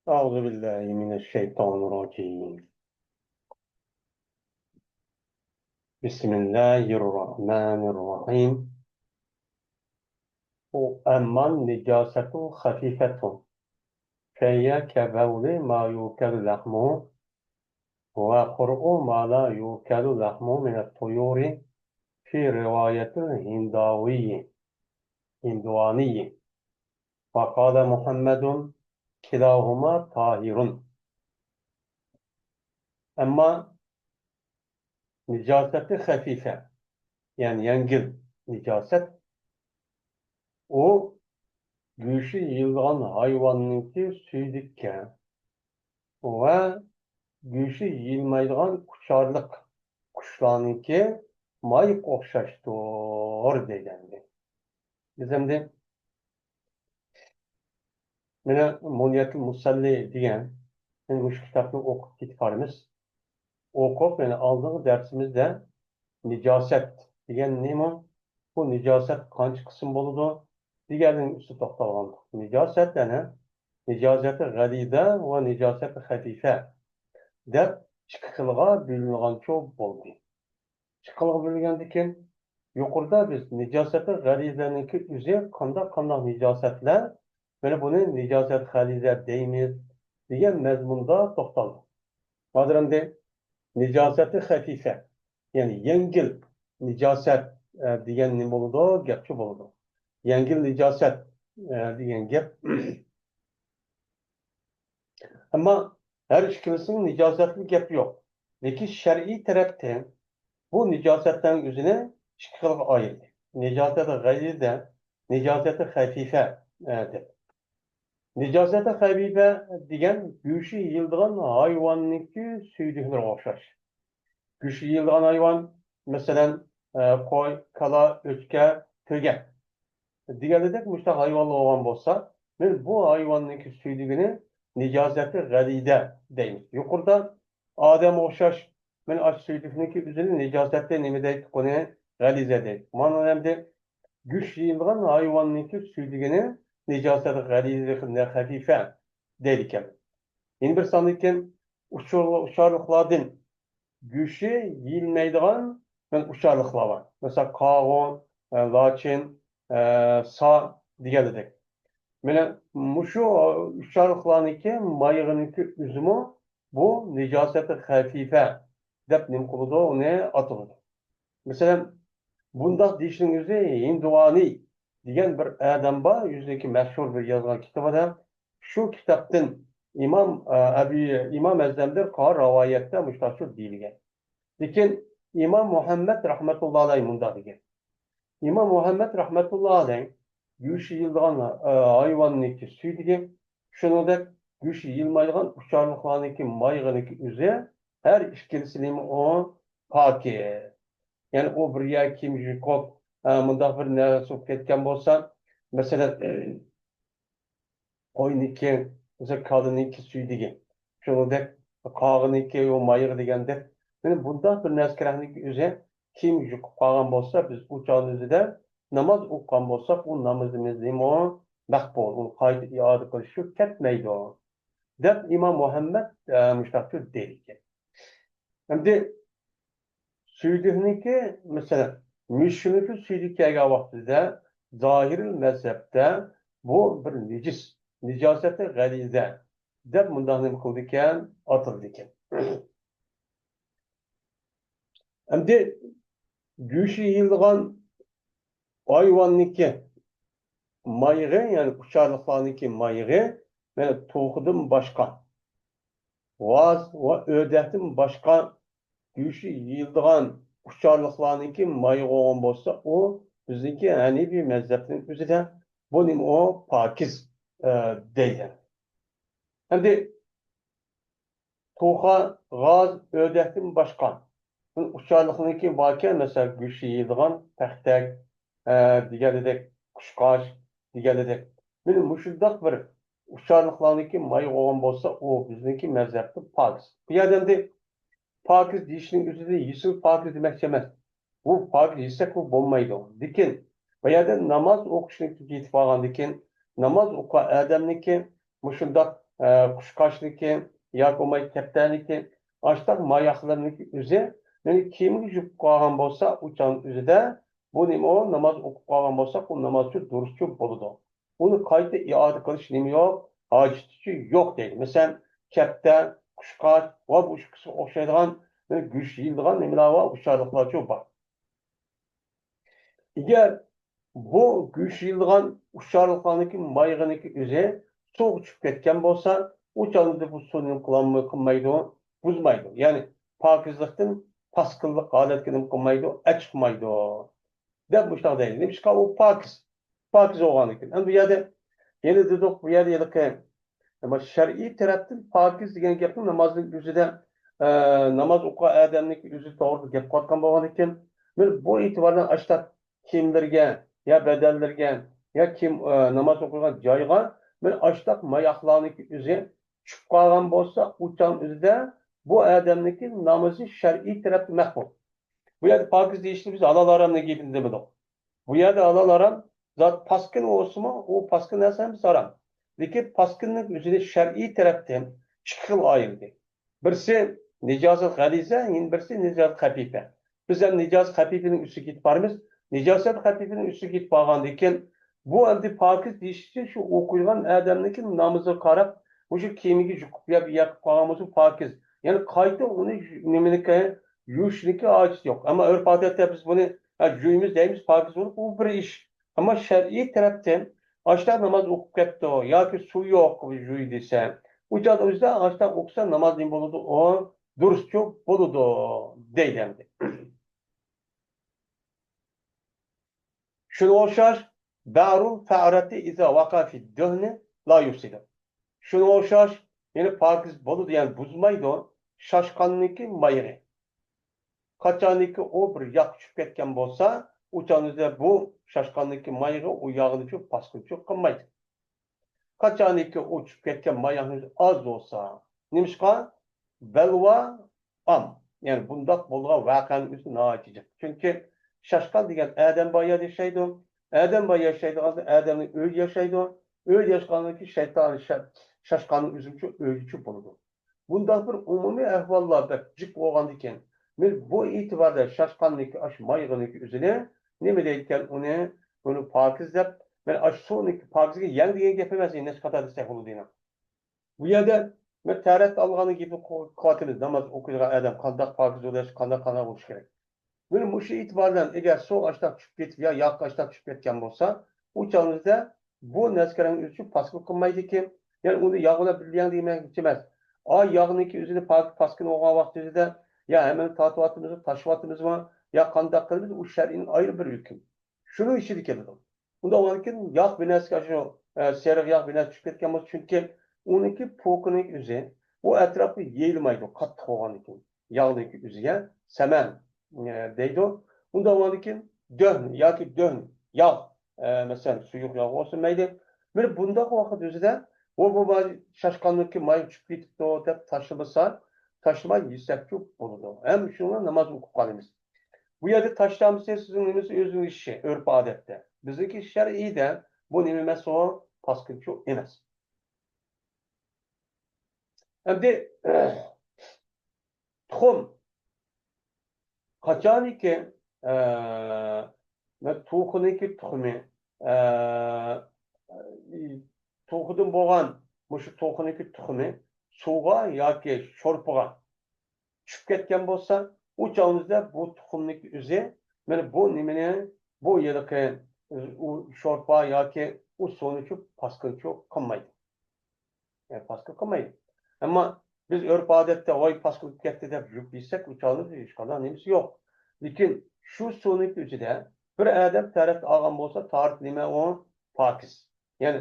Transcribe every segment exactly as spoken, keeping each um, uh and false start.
أعوذ بالله من الشيطان الرجيم. بسم الله الرحمن الرحيم. أما النجاسة خفيفة فهي كبول ما يؤكل لحمه وقرء ما لا يؤكل لحمه من الطيور في رواية الهنداوي، هندواني، وقال محمد كلاهما طاهر. ئەمما نىجاسەتى خەفىفە، يەنى يەڭگىل نىجاسەت، ئۇ گۆشى يېيىلىدىغان ھايۋاننىڭكى سۈيدۈكى ۋە گۆشى يېيىلمەيدىغان ئۇچارلىق قۇشلارنىڭكى مايىغا ئوخشاشتۇر دېگەنىدى. بىز ئەمدى مانا مۇنيەتۇل مۇسەللى دېگەن، مانا مۇشۇ كىتابنى ئوقۇپ كېتىپ بارىمىز. ئوقۇپ، يەنى ئالدىنقى دەرسىمىزدە نىجاسەت دېگەن نېمە؟ بۇ نىجاسەت قانچە قىسىم بولىدۇ؟ دېگەننىڭ ئۈستىدە توختالغانىدۇق. نىجاسەت يەنە نىجاسەتى غەلىزە ۋە نىجاسەتى خەفىفە دەپ ئىككى خىلغا بۆلۈنىدىغانچۇ بولدى. ئىككى خىلغا بۆلگەندىن كېيىن، يۇقىرىدا بىز نىجاسەتى غەلىزەنىڭكى ئۆزى قانداق، قانداق نىجاسەتلەر، مانا بۇنى نىجاسەت غەلىزە دەيمىز دېگەن مەزمۇندا توختالدۇق. ھازىر ئەمدى نىجاسەتى خەفىفە، يەنى يەڭگىل نىجاسەت، ئە، دېگەن نېمە بولىدۇ؟ گەپچۇ بولىدۇ. يەڭگىل نىجاسەت، ئە، دېگەن گەپ. ئەمما ھەر ئىككىلىسىنىڭ نىجاسەتلىك گەپى يوق. لېكىن شەرئىي تەرەپتىن بۇ نىجاسەتلەرنىڭ ئۆزىنى ئىككى خىلغا ئايرىدى. نىجاسەت غەلىزە، نىجاسەت خەفىفە، ئە، دەپ. نىجاسەت خەفىفە دېگەن گۆشى يېيىلىدىغان ھايۋاننىڭكى سۈيدۈكلىرىگە ئوخشاش. گۆشى يېيىلىدىغان ھايۋان، مەسىلەن، ئە، قوي، كالا، ئۆچكە، تۆگە دېگەندەك مۇشۇنداق ھايۋانلار بولغان بولسا، مانا بۇ ھايۋاننىڭكى سۈيدۈكىنى نىجاسەتى غەلىزە دەيمىز. يۇقىرىدا ئادەمگە ئوخشاش، مانا ئاشۇ سۈيدۈكنىڭكى ئۆزىنى نىجاسەتى نېمە دەيتتۇق، ئۇنى غەلىزە دەيتتۇق. مانا ئەمدى گۆش يېيىلىدىغان ھايۋاننىڭكى سۈيدۈكىنى نىجاسەت غەلىزە، خەفىفە دەيدىكەن. يەنە بىر ساندىن كېيىن ئۇچۇر-، ئۇچارلىقلاردىن گۆشى يېيىلمەيدىغان، مانا، ئۇچارلىقلار بار. مەسىلەن، قاغۇ، ئە، لاچىن، ئە، سا دېگەندەك. مانا مۇشۇ ئۇچارلىقلارنىڭكى مايىغىنىڭكى ئۆزىمۇ بۇ نىجاسەتى خەفىفە دەپ نېمە قىلىدۇ، ئۇنى ئاتىلىدۇ. مەسىلەن، بۇنداق دېيىشنىڭ ئۆزى ھىندۇۋانى دېگەن بىر ئادەم بار، ئۆزىنىڭكى مەشھۇر بىر يازغان كىتابىدا، شۇ كىتابتىن ئىمام، ئە، ئەبى، ئىمام ئەزەمدىن قالغان رىۋايەتتە مۇشۇنداق دېيىلگەن. لېكىن ئىمام مۇھەممەد رەھمەتۇللا ئەلەيھ مۇنداق دېگەن. ئىمام مۇھەممەد رەھمەتۇللا ئەلەيھ گۆشى يېيىلىدىغان، ئە، ھايۋاننىڭكى سۈيدۈكى، شۇنىڭدەك گۆشى يېيىلمايدىغان ئۇچارلىقلارنىڭكى مايىغىنىڭكى ئۆزى، ھەر ئىككىلىسى نېمە ئۇ؟ پاكىز. يەنى ئۇ بىر يەرگە كىيىم يۇيۇپ، ئە، مۇنداق بىر نەرسە بولۇپ كەتكەن بولسا، مەسىلەن، قوينىڭكى، مەسىلەن، كالىنىڭكى سۈيدۈكى، شۇنىڭدەك قاغىنىڭكى ئۇ مايىغى دېگەندەك، مانا بۇنداق بىر نەرسە كېرەكلىك ئۆزى كىيىم يۇقۇپ قالغان بولسا، بىز ئۇ چاغنىڭ ئۆزىدە ناماز ئوقۇغان بولساق، ئۇ نامىزىمىزنىمۇ مەقبۇل، ئۇنى قايتا ئىئادە قىلىشى كەتمەيدۇ، دەپ ئىمام مۇھەممەد، ئە، مۇشۇنداق دەيدىكەن. ئەمدى سۈيدۈكنىڭكى، مەسىلەن، مۈشۈكنىڭكى سۈيدۈكى كەلگەن ۋاقتىدا زاھىرىي مەزھەپتە بۇ بىر نىجىس، نىجاسەتى غەلىزە دەپ مۇنداق نېمە قىلىدىكەن، ئاتىلىدىكەن. ئەمدى گۆشى يېيىلىدىغان ھايۋاننىڭكى مايىغى، يەنى ئۇچارلىقلارنىڭكى مايىغى، مانا توخۇدىن باشقا، غاز ۋە ئۆردەكتىن باشقا گۆشى يېيىلىدىغان ئۇچارلىقلارنىڭكى مايىغى بولغان بولسا، ئۇ بىزنىڭكى ھەنىفىي مەزھەپنىڭ ئۆزىدە بۇ نېمە ئۇ؟ پاكىز، ئە، دەيدۇ. ئەمدى توخۇ، غاز، ئۆردەكتىن باشقا ئۇچارلىقنىڭكى باركەن، مەسىلەن، گۆشى يېيىدىغان پەختەك، ئە، دېگەندەك، قۇشقاچ دېگەندەك. مانا مۇشۇنداق بىر ئۇچارلىقلارنىڭكى مايىغى بولغان بولسا، ئۇ بىزنىڭكى مەزھەپتە پاكىز. بۇ يەردە ئەمدى پاكىز دېيىشنىڭ ئۆزىدە يېشىل پاكىز دېمەكچى ئەمەس. بۇ پاكىز دېسەك، بۇ بولمايدۇ. لېكىن بۇ يەردە ناماز ئوقۇشنى كېتىپ قالغاندىن كېيىن، ناماز ئوقۇغان ئادەمنىڭكى مۇشۇنداق ئە، قۇشقاچنىكى ياكى بولماي كەپتەرنىكى، ئاشتاق ماياقلىرىنىڭكى ئۆزى، يەنى كىيىمگە يۇقۇپ قالغان بولسا، ئۇ چاغنىڭ ئۆزىدە بۇ نېمە ئۇ؟ ناماز ئوقۇپ قالغان بولسا، ئۇ ناماز ئۈچۈن دۇرۇسچۇ بولىدۇ. ئۇنى قايتا ئىئادە قىلىش نېمە يوق؟ ھاجىتىچۇ يوق دەيدۇ. مەسىلەن، كەپتەر، قۇشقاچ ۋە بۇ ئىككىسىگە ئوخشايدىغان، يەنى گۆش يېيىلىدىغان نېمىلەر بار؟ ئۇششارلىقلارچۇ بار. ئەگەر بۇ گۆش يېيىلىدىغان ئۇششارلىقلارنىڭكى مايىغىنىڭكى ئۆزى سۇغا چۈشۈپ كەتكەن بولسا، ئۇ چاغدا بۇ سۇ نېمە قىلالماي-، قىلمايدۇ؟ بۇزمايدۇ. يەنى پاكىزلىقتىن پاسكىنلىق ھالەتكە نېمە قىلمايدۇ؟ ئەچىقمايدۇ. دەپ مۇشۇنداق دەيدۇ. نېمىشقا ئۇ پاكىز؟ پاكىز بولغاندىكىن. ئەمدى بۇ يەردە يەنە دېدۇق، بۇ يەردە ھېلىقى، ئەمما شەرئىي تەرەپتىن پاكىز دېگەن گەپنى نامازنىڭ ئۆزىدە، ئە، ناماز ئوقۇغان ئادەمنىڭكى ئۆزى توغرىدا گەپ قىلىۋاتقان بولغاندىكىن، مەن بۇ ئېتىباردا ئاشتاق كىيىملىرىگە يا بەدەنلىرىگە يا كىيىم، ئە، ناماز ئوقۇيدىغان جايغا مەن ئاشتاق ماياقلارنىڭكى ئۆزى چۈشۈپ قالغان بولسا، ئۇ چاغنىڭ ئۆزىدە بۇ ئادەمنىڭكى نامىزى شەرئىي تەرەپتىن مەقبۇل. بۇ يەردە پاكىز دېيىشنى بىز ھالال ھارامنىڭ گېپىنى دېمىدۇق. بۇ يەردە ھالال ھارام زات پاسكىنا بولسىمۇ، ئۇ پاسكىنا نەرسە ھەممىسى ھارام. لېكىن پاسكىنىنىڭ ئۆزىنى شەرئىي تەرەپتىن ئىككى خىل ئايرىدى. بىرسى نىجاسەت غەلىزە، يەنە بىرسى نىجاسەت خەپىپە. بىز ھەم نىجاسەت خەپىپىنىڭ ئۈستىگە كېتىپ بارىمىز. نىجاسەت خەپىپىنىڭ ئۈستىگە كېتىپ بارغاندىن كېيىن، بۇ ئەمدى پاكىز دېيىش ئۈچۈن شۇ ئوقۇيدىغان ئادەمنىڭكى نامىزىغا قاراپ، مۇشۇ كىيىمىگە يۇقۇپ يا يېقىپ قالغان بولسا پاكىز. يەنى قايتا ئۇنى يۇ-، نېمىنىكى، يۇيۇشنىڭكى ھاجىتى يوق. ئەمما ئۆرپ ئادەتتە بىز بۇنى، ھە، يۇيىمىز دەيمىز، پاكىز بولۇپ، ئۇ بىر ئىش. ئەمما شەرئىي تەرەپتىن ئاشتاق ناماز ئوقۇپ كەپتۇ ياكى سۇ يوق، يۇي دېسە، ئۇ چاغدا ئۆزىدە ئاشتاق ئوقۇسا ناماز نېمە بولىدۇ؟ ئۇ دۇرۇسچۇ بولىدۇ دەيدۇ ئەمدى. شۇنىڭغا ئوخشاش، بەرۇل فەرەتى ئىزا ۋەقە فى دۆھنى لا يۇفسىدۇ. شۇنىڭغا ئوخشاش، يەنى پاكىز بولىدۇ، يەنى بۇزمايدۇ، شاشقاننىڭكى مايىغى. قاچانكى ئۇ بىر ياغ چۈشۈپ كەتكەن بولسا، ئۇ چاغدا بۇ شاشقاننىڭكى مايىغى ئۇ ياغنى چۈشۈرۈپ پاسكىنىچۇ قىلمايدۇ. قاچانكى ئۇ چۈشۈپ كەتكەن ماياقنىڭ ئۆزى ئاز بولسا، نېمىشقا؟ بەلۋا ئام. يەنى بۇنداق بولغان ۋەقەنىڭ ئۆزى ناھايىتى جىق. چۈنكى شاشقان دېگەن ئادەم بار يەردە ياشايدۇ. ئادەم بار ياشايدىغان ئادەمنىڭ ئۆيىدە ياشايدۇ. ئۆيدە ياشىغاندىن كېيىن شەيتان شا-، شاشقاننىڭ ئۆزىچۇ ئۆيىچۇ بولىدۇ. بۇنداق بىر ئومۇمىي ئەھۋاللار بەك جىق بولغاندىكىن، مەن بۇ ئېتىباردا شاشقاننىڭكى ئاشۇ مايىغىنىڭكى ئۆزىنى نېمە دەيدىكەن ئۇنى، ئۇنى پاكىز دەپ، مەن ئاشۇ سۇنىڭكى پاكىزگە يەڭ دېگەن گەپ ئەمەس، نەچچە قاتار دېسەك بولىدۇ دېنىڭ. بۇ يەردە مەن تەھارەت ئالغاننىڭ گېپىنى قىلىۋاتىمىز، ناماز ئوقۇيدىغان ئادەم قانداق پاكىز بولۇش، قانداق، قانداق بولۇش كېرەك. مانا مۇشۇ ئېتىبار بىلەن ئەگەر سۇ ئاشتاق چۈشۈپ كېتىپ يا ياغ ئاشتاق چۈشۈپ كەتكەن بولسا، ئۇ چاغىمىزدا بۇ نەسكەرەڭ ئۆزى پاسكىل قىلمايدىكەن. يەنى ئۇنى ياغ بىلەن بىللە يەڭ دېمەكچى ئەمەس. ئا ياغنىڭكى ئۆزىنى پاك-، پاسكىل بولغان ۋاقتى ئۆزىدە يا ھەممىنى تارتىۋاتىمىزمۇ، تاشلىۋاتىمىزمۇ، يا قانداق قىلىمىز، ئۇ شەرئىنىڭ ئايرى بىر ھۆكۈم. شۇنىڭ ئىچىدە كېلىدۇ. ئۇنداق بولغاندىكىن ياغ بىر نەرسىگە شۇ، ئە، سېرىق ياغ بىر نەرسە چۈشۈپ كەتكەن بولسا، چۈنكى ئۇنىڭكى پوكىنىڭ ئۆزى ئۇ ئەتراپقا يېيىلمايدۇ، قاتتىق بولغاندىكىن. ياغنىڭكى ئۆزىگە سەمەن، ئە، دەيدۇ. ئۇنداق بولغاندىكىن دۆھن ياكى دۆھن ياغ، ئە، مەسىلەن، سۇيۇق ياغ بولسۇن مەيلى. بىر بۇنداق ۋاقىت ئۆزىدە بۇ، بۇ، بۇ شاشقاننىڭكى مايى چۈشۈپ كېتىپتۇ دەپ تاشلىمىسا، تاشلىماي يېسەكچۇ بولىدۇ. ھەم شۇڭا ناماز ئوقۇپ قالىمىز. بۇ يەردە تاشلامىسى سىزنىڭ نېمىسى ئۆزىنىڭ ئىشى، ئۆرپ ئادەتتە. بىزنىڭكى شەرئىيدە بۇ نېمە ئەمەس ئۇ؟ پاسكىنچۇ ئەمەس. ئەمدى تۇخۇم. قاچانكى، ئە، مە-، توخۇنىڭكى تۇخۇمى، ئە، توخۇدىن بولغان مۇشۇ توخۇنىڭكى تۇخۇمى سۇغا ياكى شورپىغا چۈشۈپ كەتكەن بولسا، ئۇ چاغىمىزدا بۇ تۇخۇمنىڭكى ئۆزى، مانا بۇ نېمىنى، بۇ ھېلىقى، ئۇ شورپا ياكى ئۇ سۇنى چۈشۈرۈپ پاسكىلچۇ قىلمايدۇ. يەنى پاسكىل قىلمايدۇ. ئەمما بىز ئۆرپ-ئادەتتە، ۋاي، پاسكىل بولۇپ كەتتى دەپ يۇيۇپ يېسەك، ئۇ چاغدا ھېچقانداق نېمىسى يوق. لېكىن شۇ سۇنىڭكى ئۆزىدە بىر ئادەم تەھارەت ئالغان بولسا، تەھارەت نېمە ئۇ؟ پاكىز. يەنى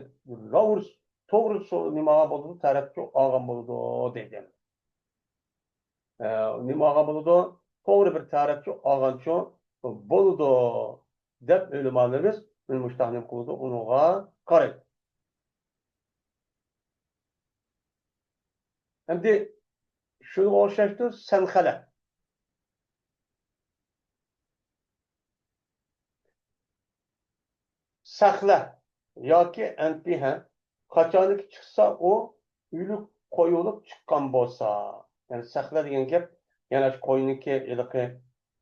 راۋۇرۇس، توغرا سۇ نېمە ئالغان بولىدۇ؟ تەھارەتچۇ ئالغان بولىدۇ دەيدۇ. ئە، نېمە ئالغان بولىدۇ؟ توغرا بىر تەھارەتچۇ ئالغانچۇ بولىدۇ دەپ ئۆلىمالىرىمىز مانا مۇشۇنداق نېمە قىلىدۇ؟ ئۇنىڭغا قارايدۇ. ئەمدى شۇنىڭغا ئوخشاشتۇر سەنخەلە. سەخلە ياكى ئەنپىھە قاچانكى چىقسا، ئۇ ئۆلۈك قوي بولۇپ چىققان بولسا، يەنى سەخلە دېگەن گەپ، يەنى شۇ قوينىڭكى ھېلىقى،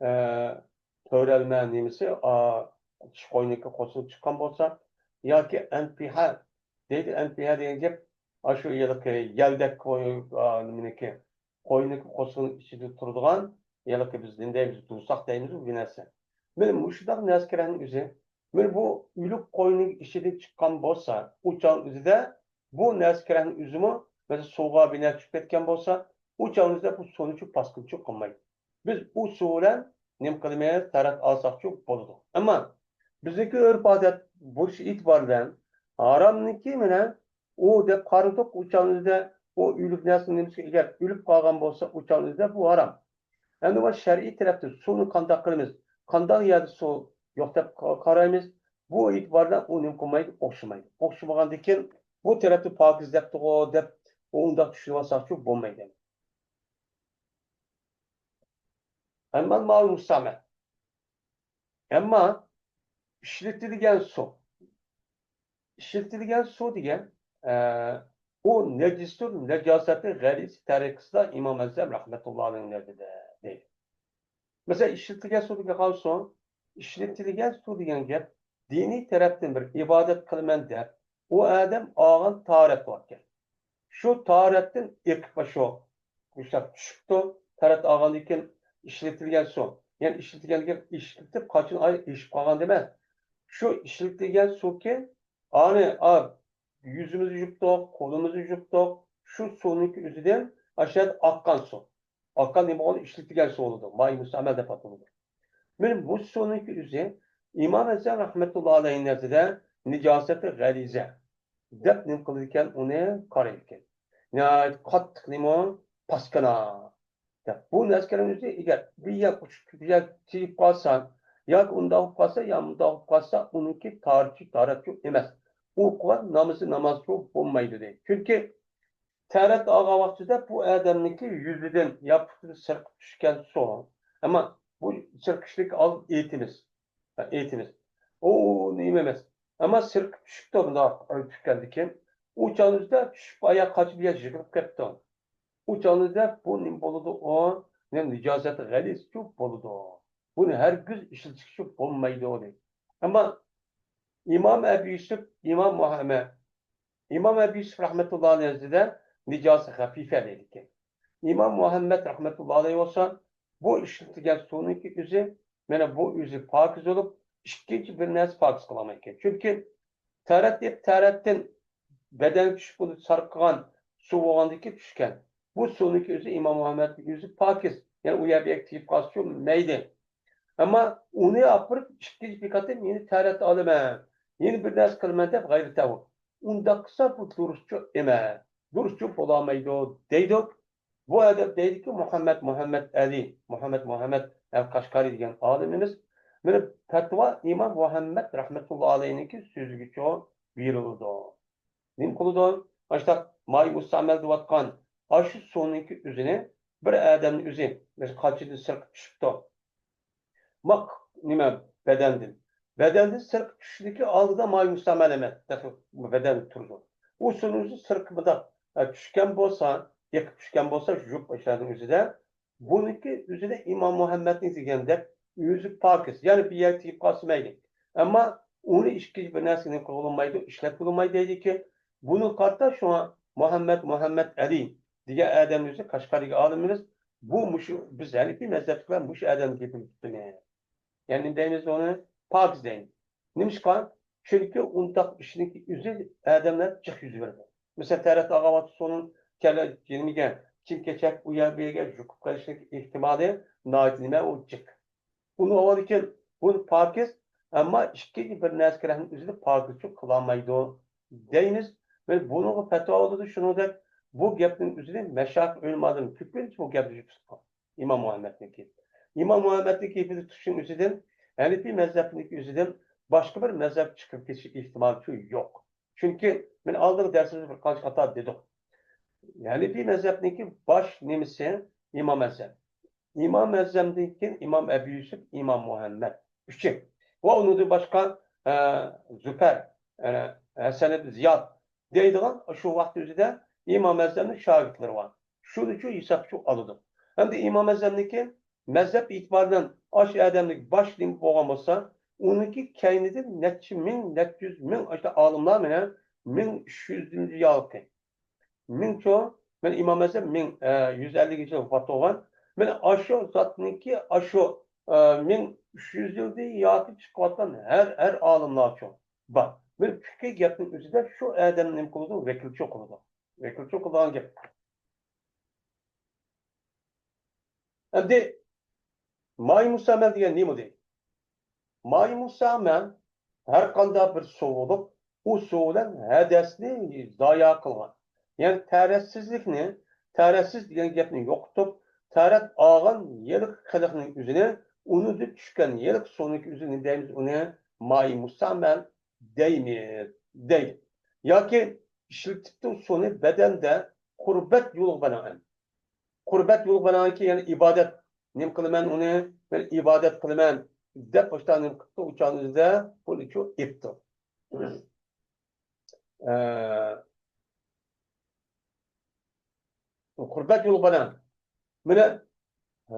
ئە، تۆرەلمە نېمىسى، ئا، چىش قوينىڭكى قورسىقىدىن چىققان بولسا، ياكى ئەنپىھە دەيدۇ، ئەنپىھە دېگەن گەپ، ئاشۇ ھېلىقى يەلدەك قوي-، ئا، نېمىنىڭكى، قوينىڭكى قورسىقىنىڭ ئىچىدە تۇرىدىغان ھېلىقى بىز نېمە دەيمىز، دوۋساق دەيمىزغۇ، بۇ نەرسە. مانا مۇشۇنداق نەرسە كېرەكنىڭ ئۆزى، مانا بۇ ئۆلۈك قوينىڭ ئىچىدىن چىققان بولسا، ئۇ چاغنىڭ ئۆزىدە بۇ نەرسە كېرەكنىڭ ئۆزىمۇ، مەسىلەن، سۇغا بىر نەرسە چۈشۈپ كەتكەن بولسا، ئۇ چاغنىڭ ئۆزىدە بۇ سۇنى چۈشۈپ پاسكىنىچۇ قىلمايدۇ. بىز ئۇ سۇ بىلەن نېمە قىلىمىز، تەرەت ئالساقچۇ بولىدۇ. ئەمما بىزنىڭكى ئۆرپ-ئادەت بولۇشى ئېتىبارى بىلەن ھارامنىڭكى مانا ئۇ دەپ قارىدۇق، ئۇ چاغنىڭ ئۆزىدە ئۇ ئۆلۈك نەرسىنىڭ نېمىسى، ئەگەر ئۆلۈپ قالغان بولسا، ئۇ چاغنىڭ ئۆزىدە بۇ ھارام. ئەمدى بۇ شەرئىي تەرەپتىن سۇنى قانداق قىلىمىز؟ قانداق يەردە سۇ يوق دەپ قا-، قارايمىز؟ بۇ ئېتىباردا ئۇ نېمە قىلمايدۇ؟ ئوخشىمايدۇ. ئوخشىمىغاندىن كېيىن بۇ تەرەپتە پاكىز دەپتىغۇ دەپ ئۇنداق چۈشىنىۋالساقچۇ بولمايدۇ. ئەمما مائۇل مۇستەئمەل. ئەمما ئىشلىتىلگەن سۇ. ئىشلىتىلگەن سۇ دېگەن، ئە، ئۇ نەجىستۇر، نەجاسەتى غەلىز تەرىقىسىدا ئىمام ئەزەم رەھمەتۇللا ئەلەيھىنىڭ نەزىرىدە دەيدۇ. مەسىلەن، ئىشلىتىلگەن سۇ دېگەن قالسۇن، ئىشلىتىلگەن سۇ دېگەن گەپ دىنىي تەرەپتىن بىر ئىبادەت قىلىمەن دەپ، ئۇ ئادەم ئالغان تاھارەت بولىدىكەن. شۇ تاھارەتتىن ئېقىپ شۇ، مۇشۇنداق چۈشۈپتۇ. تاھارەت ئالغاندىن كېيىن ئىشلىتىلگەن سۇ. يەنى ئىشلىتىلگەن دېگەن ئىشلىتىپ قاچان ئاي ئېشىپ قالغان دېمەس. شۇ ئىشلىتىلگەن سۇكى، ئانى، ئا، يۈزىمىزنى يۇيۇپتۇق، قولىمىزنى يۇيۇپتۇق. شۇ سۇنىڭكى ئۆزىدىن ئاشۇ يەردە ئاققان سۇ. ئاققان نېمە بولغان؟ ئىشلىتىلگەن سۇ بولىدۇ. مائۇل مۇستەئمەل دەپ ئاتىلىدۇ. مانا بۇ سۇنىڭكى ئۆزى ئىمام ئەزەم رەھمەتۇللا ئەلەيھىنىڭ نەزىرىدە نىجاسەتى غەلىزە دەپ نېمە قىلىدىكەن، ئۇنى قارايدىكەن. ناھايىتى قاتتىق نېمە، پاسكىنا دەپ. بۇ نەرسىلەرنىڭ ئۆزى ئەگەر بىر يەر ئۇچۇپ، بىر يەر تېگىپ قالسا، ياكى ئۇنداق بولۇپ قالسا، يا مۇنداق بولۇپ قالسا، ئۇنىڭكى تاھارىتى تاھارەتچۇ ئەمەس. ئۇ قىلغان نامىزى نامازچۇ بولمايدۇ دەيدۇ. چۈنكى تەرەت ئالغان ۋاقتىدا بۇ ئادەمنىڭكى يۈزىدىن يا پۇتىدىن سىرقىپ چۈشكەن سۇ. ئەمما بۇ سىرقىشنىڭكى ئالدىدا ئېيتىمىز. ئېيتىمىز. ئۇ نېمە ئەمەس. ئەمما سىرقىپ چۈشۈپتۇ، مۇنداق چۈشكەندىن كېيىن. ئۇ چاغنىڭ ئۆزىدە چۈشۈپ ئاياغ قاچىدىغان يىغىلىپ كەپتۇ. ئۇ چاغنىڭ ئۆزىدە بۇ نېمە بولىدۇ؟ ئۇ نىجاسەت غەلىزچۇ بولىدۇ. بۇنى ھەرگىز ئىشلىتىشكە بولمايدۇ، دەيدۇ. ئەمما ئىمام ئەبۇ يۈسۈپ، ئىمام مۇھەممەد، ئىمام ئەبۇ يۈسۈپ رەھمەتۇللا ئەلەيھىنىڭ نەزىرىدە نىجاسە خەفىفە دەيدىكەن. ئىمام مۇھەممەد رەھمەتۇللا ئەلەيھى بولسا، بۇ ئىشلىتىلگەن سۇنىڭكى ئۆزى، مانا بۇ ئۆزى پاكىز بولۇپ، ئىككىنچى بىر نەرسە پاكىز قىلالمايدىكەن. چۈنكى تەرەت دەپ تەرەتتىن بەدەنگە چۈشۈپ، ئۇنى سارقىغان سۇ بولغاندىكىن چۈشكەن. بۇ سۇنىڭكى ئۆزى ئىمام مۇھەممەدنىڭ ئۆزى پاكىز. يەنى ئۇ يەر بۇ يەرگە تېگىپ قالسىچۇ مەيلى. ئەمما ئۇنى ئاپىرىپ ئىككىنچى بىر قېتىم يەنە تەرەت ئالىمەن، يەنە بىر نەرسە قىلىمەن دەپ غەيرىتى ئۇ. ئۇنداق قىلسا بۇ دۇرۇسچۇ ئەمەس، دۇرۇسچۇ بولالمايدۇ دەيدۇ. بۇ ئادەم دەيدىكى، مۇھەممەد، مۇھەممەد ئەلى، مۇھەممەد، مۇھەممەد ئەل قەشقەرى دېگەن ئالىمىمىز، مانا پەتىۋا ئىمام مۇھەممەد رەھمەتۇللا ئەلەيھنىڭكى سۆزىگىچۇ بېرىلىدۇ. نېمە قىلىدۇ؟ ئاشۇنداق مائۇل مۇستەئمەل دەۋاتقان ئاشۇ سۇنىڭكى ئۆزىنى بىر ئادەمنىڭ ئۆزى، مەسىلەن، قاچىدىن سىرقىپ چۈشۈپتۇ. ماق، نېمە، بەدەندىن. بەدەندىن سىرقىپ چۈشۈشنىڭكى ئالدىدا مائۇل مۇستەئمەل ئەمەس، تېخى بەدەندە تۇرىدۇ. ئۇ سۇنىڭ ئۆزى سىرقىپ مۇنداق، ئە، چۈشكەن بولسا، ئېقىپ چۈشكەن بولسا، يۇيۇپ ئاشۇلارنىڭ ئۆزىدە، بۇنىڭكى ئۆزىدە ئىمام مۇھەممەدنىڭ دېگەندەك ئۆزى پاكىز، يەنى بىر يەرگە تېگىپ قالسا مەيلى. ئەمما ئۇنى ئىككىنچى بىر نەرسە نېمە قىلغىلى بولمايدۇ، ئىشلەتكىلى بولمايدۇ دەيدىكى، بۇنىڭغا قارىتا شۇڭا مۇھەممەد، مۇھەممەد ئەلى دېگەن ئادەمنى ئۆزى قەشقەردىكى ئالىمىمىز، بۇ مۇشۇ، بىز ھەنىپىي مەزھەپلىكلەر مۇشۇ ئادەمنى گېپىنى تۇتىمىز. يەنى نېمە دەيمىز ئۇنى؟ پاكىز دەيمىز. نېمىشقا؟ چۈنكى ئۇنداق ئىشنىڭكى ئۆزى ئادەملەر جىق يۈز بېرىدۇ. مەسىلەن، تەرەت ئالغان ۋاقىتتا سۇنىڭ كەللە يېنىمىگە، كىم كېچەك ئۇ يەر بۇ يەرگە يۇقۇپ قېلىشنىڭ ئېھتىمالى ناھايىتى نېمە، ئۇ جىق. ئۇنى ئاۋۋالدىكى بۇ پاكىز، ئەمما ئىككىنچى بىر نەرسە كېرەكنىڭ ئۆزىنى پاكىزچۇ قىلالمايدۇ دەيمىز. ۋە بۇنىڭغا پەتىۋا بولىدۇ، شۇنىڭدەك بۇ گەپنىڭ ئۆزىنى مەشايىخ ئۆلىمالىرىمىز كۆپىنچە بۇ گەپنى تۇتقان. ئىمام مۇھەممەدنىڭكى. ئىمام مۇھەممەدنىڭكى گېپىنى تۇتۇشنىڭ ئۆزىدىن، ھەنىپىي مەزھەپنىڭكى ئۆزىدىن باشقا بىر مەزھەپ چىقىپ كېتىش ئېھتىمالى يوق. چۈنكى مەن ئالدىنقى دەرسىمىزدە بىر قانچە قاتار دېدۇق. ھەنىپىي مەزھەپنىڭكى باش نېمىسى ئىمام ئەزەم. ئىمام ئەزەمدىن كېيىن ئىمام ئەبۇ يۈسۈپ، ئىمام مۇھەممەد. ئۈچى. ۋە ئۇنىڭدىن باشقا، ئە، زۇپەر، ئە، ھەسەن ئىبن زىياد دەيدىغان شۇ ۋاقىت ئۆزىدە ئىمام ئەزەمنىڭ شاگىرتلىرى بار. شۇنى شۇ ھېسابقا ئالىدۇ. ئەمدى ئىمام ئەزەمنىكى مەزھەپ ئېتىبارى بىلەن ئاشۇ ئادەمنىڭ باش نېمە بولغان بولسا، ئۇنىڭكى كەينىدىن نەچچە مىڭ، نەچچە يۈز مىڭ ئاشۇ ئالىملار مېنىڭ مىڭ ئۈچ يۈز يىل ياقى. مىڭچۇ، مەن ئىمام ئەزەم مىڭ، ئە، يۈز ئەللىكىنچى يىل ۋاپات بولغان. مەن ئاشۇ زاتنىڭكى ئاشۇ، ئە، مىڭ ئۈچ يۈز يىلدىن ياقى چىقىۋاتقان ھەر، ھەر ئالىملارچۇ بار. مەن پىقھىي گەپنىڭ ئۆزىدە شۇ ئادەمنى نېمە قىلىدۇ، ۋەكىلچى قىلىدۇ. ۋەكىلچى قىلىدىغان گەپ. ئەمدى ماي مۇستەمەل دېگەن نېمىدى؟ ماي مۇستەمەل ھەر قانداق بىر سۇ بولۇپ، ئۇ سۇ بىلەن ھەدەسنى زايا قىلغان. يەنى تەھارەتسىزلىكنى، تەھارەتسىز دېگەن گەپنى يوقىتىپ، تەھارەت ئالغان ھېلىقى قىلىقنىڭ ئۆزىنى، ئۇنىڭدىن چۈشكەن ھېلىقى سۇنىڭكى ئۆزىنى دەيمىز، ئۇنى ماي مۇستەمەل دەيمىز، دەيدۇ. ياكى ئىشلىتىپتۇ سۇنى بەدەندە قۇربەت يولىغا بىنائەن. قۇربەت يولىغا بىنائەنكى، يەنى ئىبادەت. نېمە قىلىمەن ئۇنى؟ مەن ئىبادەت قىلىمەن، دەپ ئاشۇنداق نېمە قىپتۇ، ئۇچانىزدا بۇنىچۇ ئېپتۇ. ئە، قۇربەت يولىغا بىنائەن. مانا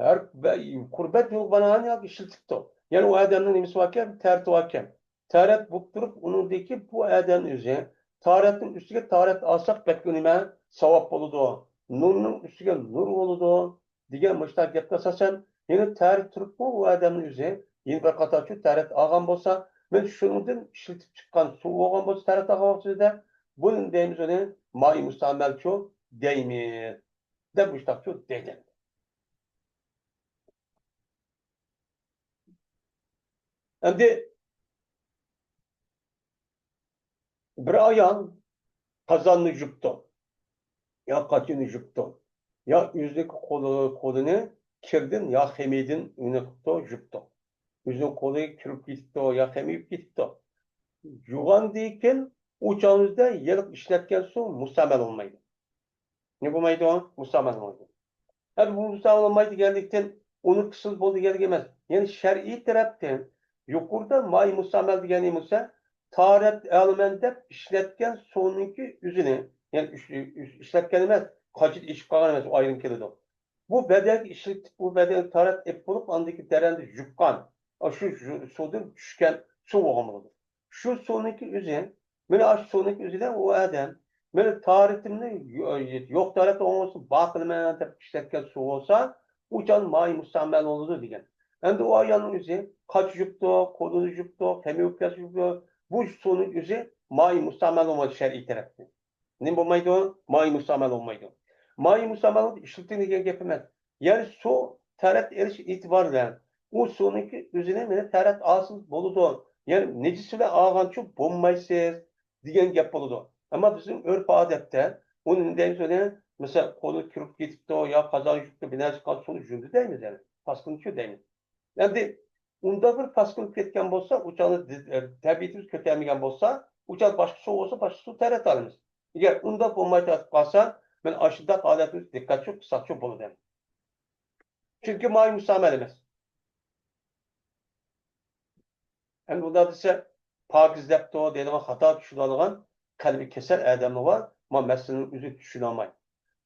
ھەر بە-، قۇربەت يولىغا بىنائەن ياكى ئىشلىتىپتۇ. يەنى ئۇ ئادەمنىڭ نېمىسى باركەن، تەرىتى باركەن. تەرەت بولۇپ تۇرۇپ، ئۇنىڭدىكى بۇ ئادەم ئۆزى تارەتنىڭ ئۈستىگە تارەت ئالساق بەكمۇ نېمە ساۋاب بولىدۇ، نۇرنىڭ ئۈستىگە نۇر بولىدۇ دېگەن مۇشۇنداق گەپكە ئاساسەن، يەنە تارەت تۇرۇپمۇ ئۇ ئادەمنىڭ ئۆزى يەنە بىر قاتارچۇ تارەت ئالغان بولسا، مەن شۇنىڭدىن ئىشلىتىپ چىققان سۇ بولغان بولسا تارەت ئالغان ۋاقتىدا، بۇنى دەيمىز ئۇنى ماي مۇستەمەلچۇ دەيمىز، دەپ مۇشۇنداقچۇ دەيدۇ. ئەمدى بىر ئايال قازاننى يۇپتۇ، يا قاچىنى يۇپتۇ، يا ئۆزىنىڭ قولى، قولىنى كىردىن يا خېمىيدىن نېمە قىپتۇ، يۇپتۇ. ئۆزىنىڭ قولى كىرىپ كېتىپتۇ يا خېمىيىپ كېتىپتۇ. يۇغاندىن كېيىن ئۇ چاغدا ھېلىقى ئىشلەتكەن سۇ مۇستەمەل بولمايدۇ. نېمە بولمايدۇ؟ مۇستەمەل بولمايدۇ. ئەمدى بۇ مۇستەمەل بولمايدۇ دېگەنلىكتىن، ئۇنىڭ قىسمىتى بولدى دېگەنلىك ئەمەس. يەنى شەرئىي تەرەپتىن يۇقىرىدا ماي مۇستەمەل دېگەن نېمە بولسا، تارەت ئالىمەن دەپ ئىشلەتكەن سۇنىڭكى ئۆزىنى، يەنى ئىش-، ئىش-، ئىشلەتكەن ئەمەس، قاچىدا ئېشىپ قالغان ئەمەس، ئۇ ئايرىم كېلىدۇ. بۇ بەدەنگە ئىشلىتىپ، بۇ بەدەنگە تارەت ئېلىپ بولۇپ، ئاندىكى دەرەندە يۇققان، ئاشۇ سۇدىن چۈشكەن سۇ بولغان بولىدۇ. شۇ سۇنىڭكى ئۆزى، مانا ئاشۇ سۇنىڭكى ئۆزىدە ئۇ ئادەم، مانا تارىتىمنى يو-، يوق تارەت ئوڭۇسى بار قىلىمەن دەپ ئىشلەتكەن سۇ بولسا، ئۇ چاغ ماي مۇستەمەل بولىدۇ دېگەن. ئەمدى ئۇ ئايالنىڭ ئۆزى قاچا يۇپتۇ، قولىنى يۇپتۇ، خېمىيە ئۆپكەسى يۇپتۇ. بۇ سۇنىڭ ئۆزى ماي مۇستەمەل بولمايدۇ شەرئىي تەرەپتىن. نېمە بولمايدۇ؟ ماي مۇستەمەل بولمايدۇ. ماي مۇستەمەل ئىشلىتىڭ دېگەن گەپ ئەمەس. يەنى سۇ تارەت ئېلىش ئېتىبارى بىلەن ئۇ سۇنىڭكى ئۆزىنى مانا تارەت ئالسىڭىز بولىدۇ. يەنى نىجىس بىلەن ئالغانچۇ بولمايسىز دېگەن گەپ بولىدۇ. ئەمما بىزنىڭ ئۆرپ ئادەتتە ئۇنى نېمە دەيمىز ئۇنى؟ مەسىلەن، قولى كىرىپ كېتىپتۇ يا قازان يۇقتى، بىر نەرسە قالدى، سۇنى يۇدى دەيمىز يەنى. پاسكىنىچۇ دەيمىز. ئەمدى ئۇنداق بىر پاسكىنا كەتكەن بولسا، ئۇ چاغدا دىز-، ئە، تەبىئىتىمىز كۆتەرمىگەن بولسا، ئۇ چاغدا باشقا سۇ بولسا، باشقا سۇ تەرەت ئالىمىز. ئەگەر ئۇنداق بولماي تارتىپ قالسا، مەن ئاشۇنداق ھالەتنى دىققەتچۇ قىلساقچۇ بولىدۇ. چۈنكى ماي مۇستەمەل ئەمەس. ئەمدى ئۇنداق دېسە، پاكىز دەپتۇ دەيدىغان خاتا چۈشىنىدىغان قەلبى كېسەل ئادەملەر بار، ما مەسىلىنى ئۆزى چۈشىنەلمەي.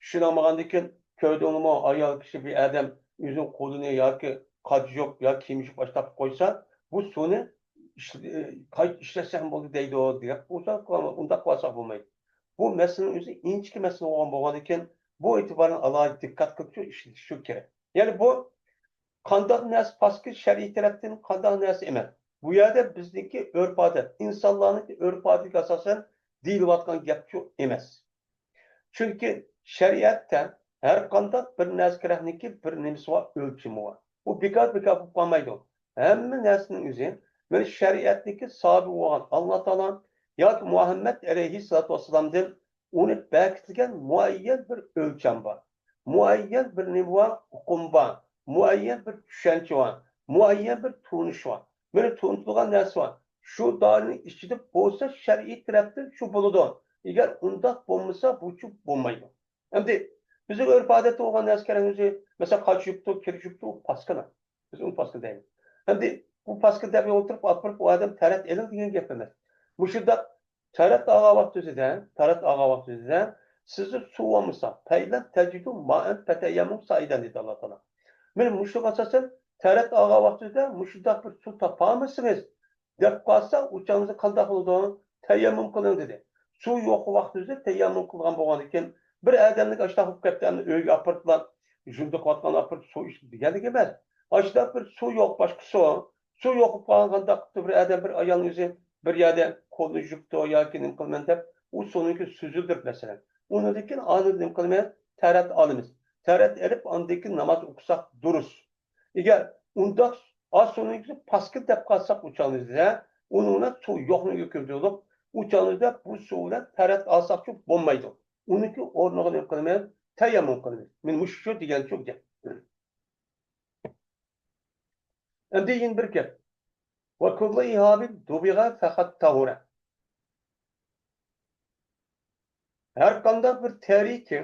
چۈشىنەلمىغاندىن كېيىن، كۆردۈڭلىمۇ، ئايال كىشى بىر ئادەم ئۆزىنىڭ قولىنى ياكى قاچا يۇيۇپ ياكى كىيىم يۇيۇپ ئاشتاپ قويسا، بۇ سۇنى ئىش-، قايتا ئىشلەتسەم بولدى دەيدۇ، دەپ بولسا، ئۇنداق قىلساق بولمايدۇ. بۇ مەسىلىنىڭ ئۆزى ئىنچىكە مەسىلە بولغان بولغاندىن كېيىن، بۇ ئېتىبارنى ئالاھىدە دىققەت قىلىپ ئىشلىتىش كېرەك. يەنى بۇ قانداق نەرسە پاسكىل شەرئىي تەرەپتىن قانداق نەرسە ئەمەس. بۇ يەردە بىزنىڭكى ئۆرپ-ئادەت، ئىنسانلارنىڭكى ئۆرپ-ئادىتىگە ئاساسەن دېيىلىۋاتقان گەپچۇ ئەمەس. چۈنكى شەرىئەتتە ھەر قانداق بىر نەرسە كېرەكنىڭكى بىر نېمىسى بار، ئۆلچىمى بار. ئۇ بىكار-بىكار بولۇپ قالمايدۇ. ھەممە نەرسىنىڭ ئۆزى مانا شەرىئەتنىڭكى سابىق بولغان ئاللا تائالا ياكى مۇھەممەد ئەلەيھىسسالاتۇ ۋەسسالامدىن ئۇنى بەكىتىلگەن مۇئەييەن بىر ئۆلچەم بار. مۇئەييەن بىر نېمە بار؟ ئۇقۇم بار. مۇئەييەن بىر چۈشەنچە بار. مۇئەييەن بىر تونۇش بار. مانا تونۇتۇلغان نەرسە بار. شۇ دائىرىنىڭ ئىچىدە بولسا شەرئىي تەرەپتىن شۇ بولىدۇ. ئەگەر ئۇنداق بولمىسا، بۇچۇ بولمايدۇ. ئەمدى بىزنىڭ ئۆرپ-ئادەتتە بولغان نەرسە كەرەڭ ئۆزى، مەسىلەن، قاچا يۇپتۇ، كىر يۇپتۇ، ئۇ پاسكىنا. بىز ئۇنى پاسكىنا دەيمىز. ئەمدى بۇ پاسكىنا دەپ ئولتۇرۇپ، ئاپىرىپ، ئۇ ئادەم تەرەت ئېلىڭ دېگەن گەپ ئەمەس. مۇشۇنداق تەرەت ئالغان ۋاقتىڭىزدا، تەرەت ئالغان ۋاقتىڭىزدا سىزدە سۇ بولمىسا، فَإِنْ لَمْ تَجِدُوا مَاءً فَتَيَمَّمُوا صَعِيدًا دېدى ئاللا تائالا. مانا مۇشۇنىڭغا ئاساسەن تەرەت ئالغان ۋاقتىدا مۇشۇنداق بىر سۇ تاپالمىسىڭىز، دەپ قالسا، ئۇ چاغدا قانداق بولىدۇ؟ تەيەممۇم قىلىڭ دېدى. سۇ يوق ۋاقتىمىزدا تەيەممۇم قىلغان بولغاندىكىن، بىر ئادەمنى ئاشۇنداق بولۇپ كەتتى، ئەمدى ئۆيگە ئاپىرىپلا، يۇيۇنۇۋاتقان ئاپىرىپ سۇ ئىچتى دېگەنلىك ئەمەس. ئاشۇنداق بىر سۇ يوق، باشقا سۇ. سۇ يوق بولۇپ قالغان قانداق قىپتۇ بىر ئادەم، بىر ئايالنىڭ ئۆزى بىر يەردە قولىنى يۇيۇپتۇ ياكى نېمە قىلىمەن دەپ، ئۇ سۇنىڭكى سۈزۈلدۈرۈپ، مەسىلەن. ئۇنىڭدىن كېيىن ئاندىن نېمە قىلىمەن؟ تەرەت ئالىمىز. تەرەت ئېلىپ، ئاندىن كېيىن ناماز ئوقۇساق دۇرۇس. ئەگەر ئۇنداق ئاز سۇنىڭكى پاسكىل دەپ قالساق ئۇ چاغدا، ئۇنىڭ بىلەن سۇ يوقنى ھۆكۈم قىلدۇق. ئۇ چاغدا بۇ سۇ بىلەن تەرەت ئالساقچۇ بولمايدۇ. ئۇنىڭكى ئورنىغا نېمە قىلىمەن؟ تەيەممۇم قىلىمىز. مانا مۇشۇ دېگەن شۇ گەپ. ئەمدى يەنە بىر گەپ. وَكُلُّ إِهَابٍ دُبِغَ فَقَدْ طَهُرَ. ھەر قانداق بىر تېرىكى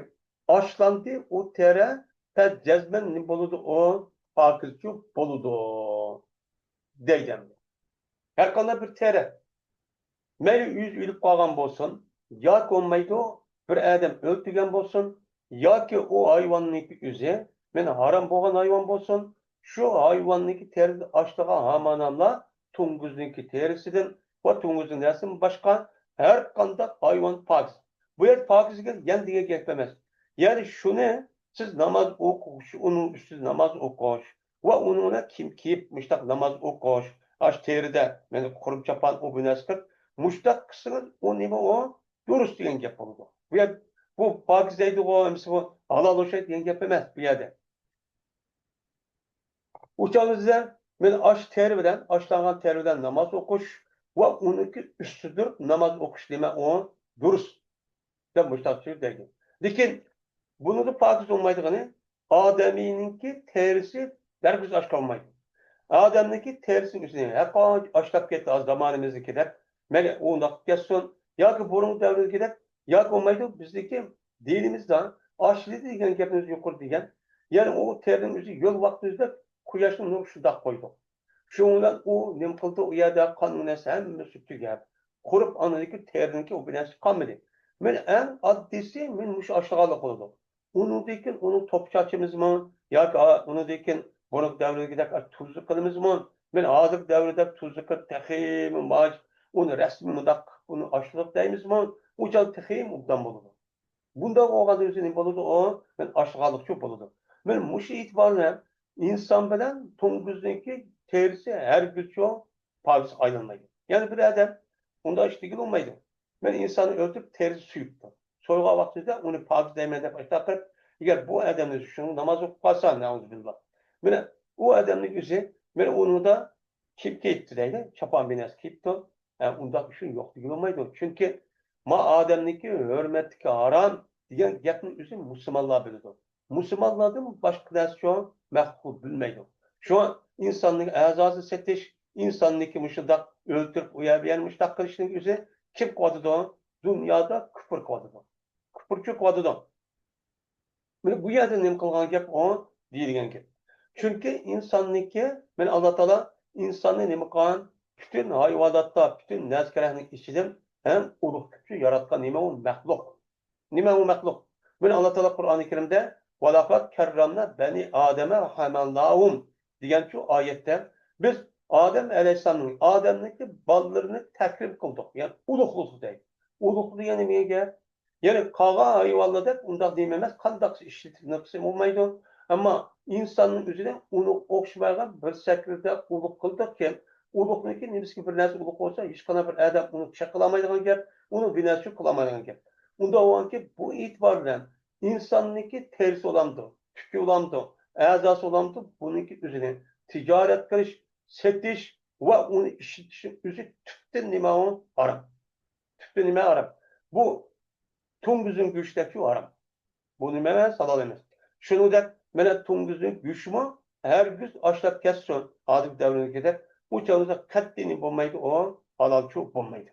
ئاشلاندى، ئۇ تېرە پەس جەزمەن نېمە بولىدۇ؟ ئۇ پاكىزچۇ بولىدۇ دەيدۇ. ھەر قانداق بىر تېرە، مەيلى ئۆزى ئۆلۈپ قالغان بولسۇن، ياكى بولمايدۇ، بىر ئادەم ئۆلتۈرگەن بولسۇن، ياكى ئۇ ھايۋاننىڭكى ئۆزى، مانا ھارام بولغان ھايۋان بولسۇن، شۇ ھايۋاننىڭكى تېرىسى ئاشلىغان ھامان ئاللا توڭگۇزنىڭكى تېرىسىدىن ۋە توڭگۇزنىڭ نەرسىدىن باشقا ھەر قانداق ھايۋان پاكىز. بۇ يەردە پاكىز دېگەن يەنە دېگەن گەپ ئەمەس. يەنى شۇنى سىز ناماز ئوقۇش، ئۇنىڭ ئۈستىدە ناماز ئوقۇش ۋە ئۇنىڭ بىلەن كىيىم كىيىپ مۇشۇنداق ناماز ئوقۇش، ئاش تېرىدە مانا قۇرۇم چاپان ئۇ بۇ نەرسە قىلىپ مۇشۇنداق قىلسىڭىز ئۇ نېمە ئۇ؟ دۇرۇس دېگەن گەپ بولىدۇ. بۇ يەر، بۇ پاكىز دەيدىغۇ، ئەمىسە بۇ ھالال ئوخشايدۇ دېگەن گەپ ئەمەس بۇ يەردە. ئۇ چاغدا سىلەر مانا ئاشۇ تېرە بىلەن، ئاشلانغان تېرە بىلەن ناماز ئوقۇش ۋە ئۇنىڭكى ئۈستىدە تۇرۇپ ناماز ئوقۇش نېمە ئۇ؟ دۇرۇس. دەپ مۇشۇنداق سۆزلەيدۇ. لېكىن بۇنىڭدا پاكىز بولمايدىغىنى، ئادەمنىڭكى تېرىسى ھەرگىز ئاشقا بولمايدۇ. ئادەمنىڭكى تېرىسىنىڭ ئۆزىنى ھەققا ئاشلاپ كەتتى، ھازىر زامانىمىزدىكىدەك، مەيلى ئۇنداق كەتسۇن، ياكى بۇرۇنقى دەۋردىكىدەك، ياكى بولمايدۇ، بىزدىكى دىنىمىزدا ئاشلىدى دېگەن گەپنى يۇقىرىدا دېگەن. يەنى ئۇ تېرىنىڭ ئۆزى يول ۋاقتىدا قۇياشنىڭ نۇرى شۇنداق قويدۇق. شۇنىڭ بىلەن ئۇ نېمە قىلدى؟ ئۇ يەردە قان نەرسە ھەممىسى تۈگەپ، قۇرۇپ ئاندىن كېيىن تېرىنىڭكى ئۇ بىر نەرسە قالمىدى. مانا ئەڭ ئاددىيسى مانا مۇشۇ ئاشلىغانلىق بولىدۇ. ئۇنىڭدىن كېيىن ئۇنىڭ توپا چاچىمىزمۇ ياكى ئا-، ئۇنىڭدىن كېيىن بۇرۇنقى دەۋردىكىدەك تۇزلۇق قىلىمىزمۇ؟ مانا ھازىرقى دەۋردە تۇزلۇق قىلىپ تېخىمۇ ماج-، ئۇنى رەسمىي مۇنداق قىلىپ ئۇنى ئاشلىق دەيمىزمۇ؟ ئۇ چاغ تېخىمۇ ئوبدان بولىدۇ. بۇنداق بولغاندا ئۆزى نېمە بولىدۇ؟ ئۇ مەن ئاشلىغانلىقچۇ بولىدۇ. مانا مۇشۇ ئېتىبار بىلەن ئىنسان بىلەن توڭگۇزنىڭكى تېرىسى ھەرگىزچۇ پاكىز ئايلانمايدۇ. يەنى بىر ئادەم ئۇنداق ئىش دېگىلى بولمايدۇ. مەن ئىنساننى ئۆلتۈرۈپ تېرىسى سويۇپتۇ. سويغان ۋاقتىدا ئۇنى پاكىز دەيمەن دەپ ئاشۇنداق قىلىپ، ئەگەر بۇ ئادەمنى شۇنىڭ ناماز ئوقۇپ قالسا، نەئۇزۇبىللا. مانا ئۇ ئادەمنىڭ ئۆزى، مانا ئۇنىڭدا كىيىم كىيىپتۇ دەيلى، چاپان بىنەس كىيىپتۇ. ھە، ئۇنداق ئىشنى يوق دېگىلى بولمايدۇ. چۈنكى ما ئادەمنىڭكى ھۆرمەتلىكى ھارام دېگەن گەپنى ئۆزى مۇسۇلمانلار بىلىدۇ. مۇسۇلمانلاردىن باشقا نەرسىچۇ مەخلۇق بىلمەيدۇ. شۇڭا ئىنساننىڭ ئەزاسى سېتىش، ئىنساننىڭكى مۇشۇنداق ئۆلتۈرۈپ، ئۇ يەر بۇ يەرنى مۇشۇنداق قىلىشنىڭ ئۆزى كىم قىلىۋاتىدۇ؟ دۇنيادا كۇپۇر قىلىۋاتىدۇ. كۇپۇرچۇ قىلىۋاتىدۇ. مانا بۇ يەردە نېمە قىلغان گەپ ئۇ؟ دېيىلگەن گەپ. چۈنكى ئىنساننىڭكى، مانا ئاللا تائالا ئىنساننى نېمە قىلغان؟ پۈتۈن ھايۋاناتتا، پۈتۈن نەرسە-كەرەكنىڭ ئىچىدىن ئەڭ ئۇلۇغ كۈچى ياراتقان نېمە ئۇ؟ مەخلۇق. نېمە ئۇ مەخلۇق؟ مانا ئاللا تائالا قۇرئانى كەرىمدە، «ولقد كرمنا بني آدم وحملناهم» دېگەنچۇ ئايەتتە، بىز ئادەم ئەلەيھىسسالامنىڭ، ئادەمنىڭكى بالىلىرىنى تەكرىم قىلدۇق، يەنى ئۇلۇغلىدۇق دەيدۇ. ئۇلۇغ دېگەن نېمە گەپ؟ يەنى قالغان ھايۋانلاردەك ئۇنداق نېمە ئەمەس، قانداق ئىشلىتىپ نېمە قىلسا بولمايدۇ. ئەمما ئىنساننىڭ ئۆزىنى ئۇنىڭغا ئوخشىمايدىغان بىر شەكىلدە ئۇلۇغ قىلدۇقكى، ئۇلۇغنىڭكى نېمىسىگە بىر نەرسە ئۇلۇغ بولسا، ھېچقانداق بىر ئادەم ئۇنى چەك قىلالمايدىغان گەپ، ئۇنىڭ بىناسى قىلالمايدىغان گەپ. ئۇنداق بولغانكى، بۇ ئېتىبار بىلەن ئىنساننىڭكى تېرىسى بولامدۇ، تۈكى بولامدۇ، ئەزاسى بولامدۇ، بۇنىڭكى ئۆزىنى تىجارەت قىلىش، سېتىش ۋە ئۇنى ئىشلىتىشنىڭ ئۆزى تۈپتىن نېمە ئۇ؟ ھارام. تۈپتىن نېمە ھارام؟ بۇ توڭگۇزنىڭ گۆشىدەكچۇ ھارام. بۇ نېمە ئەمەس، ھالال ئەمەس. شۇنىڭدەك مانا توڭگۇزنىڭ گۆشىمۇ ھەرگىز ئاشلاپ كەتسۇن. ھازىرقى دەۋردىكىدەك ئۇ چاغدا قەتئىي نېمە بولمايدۇ، ئۇ ھالالچۇ بولمايدۇ.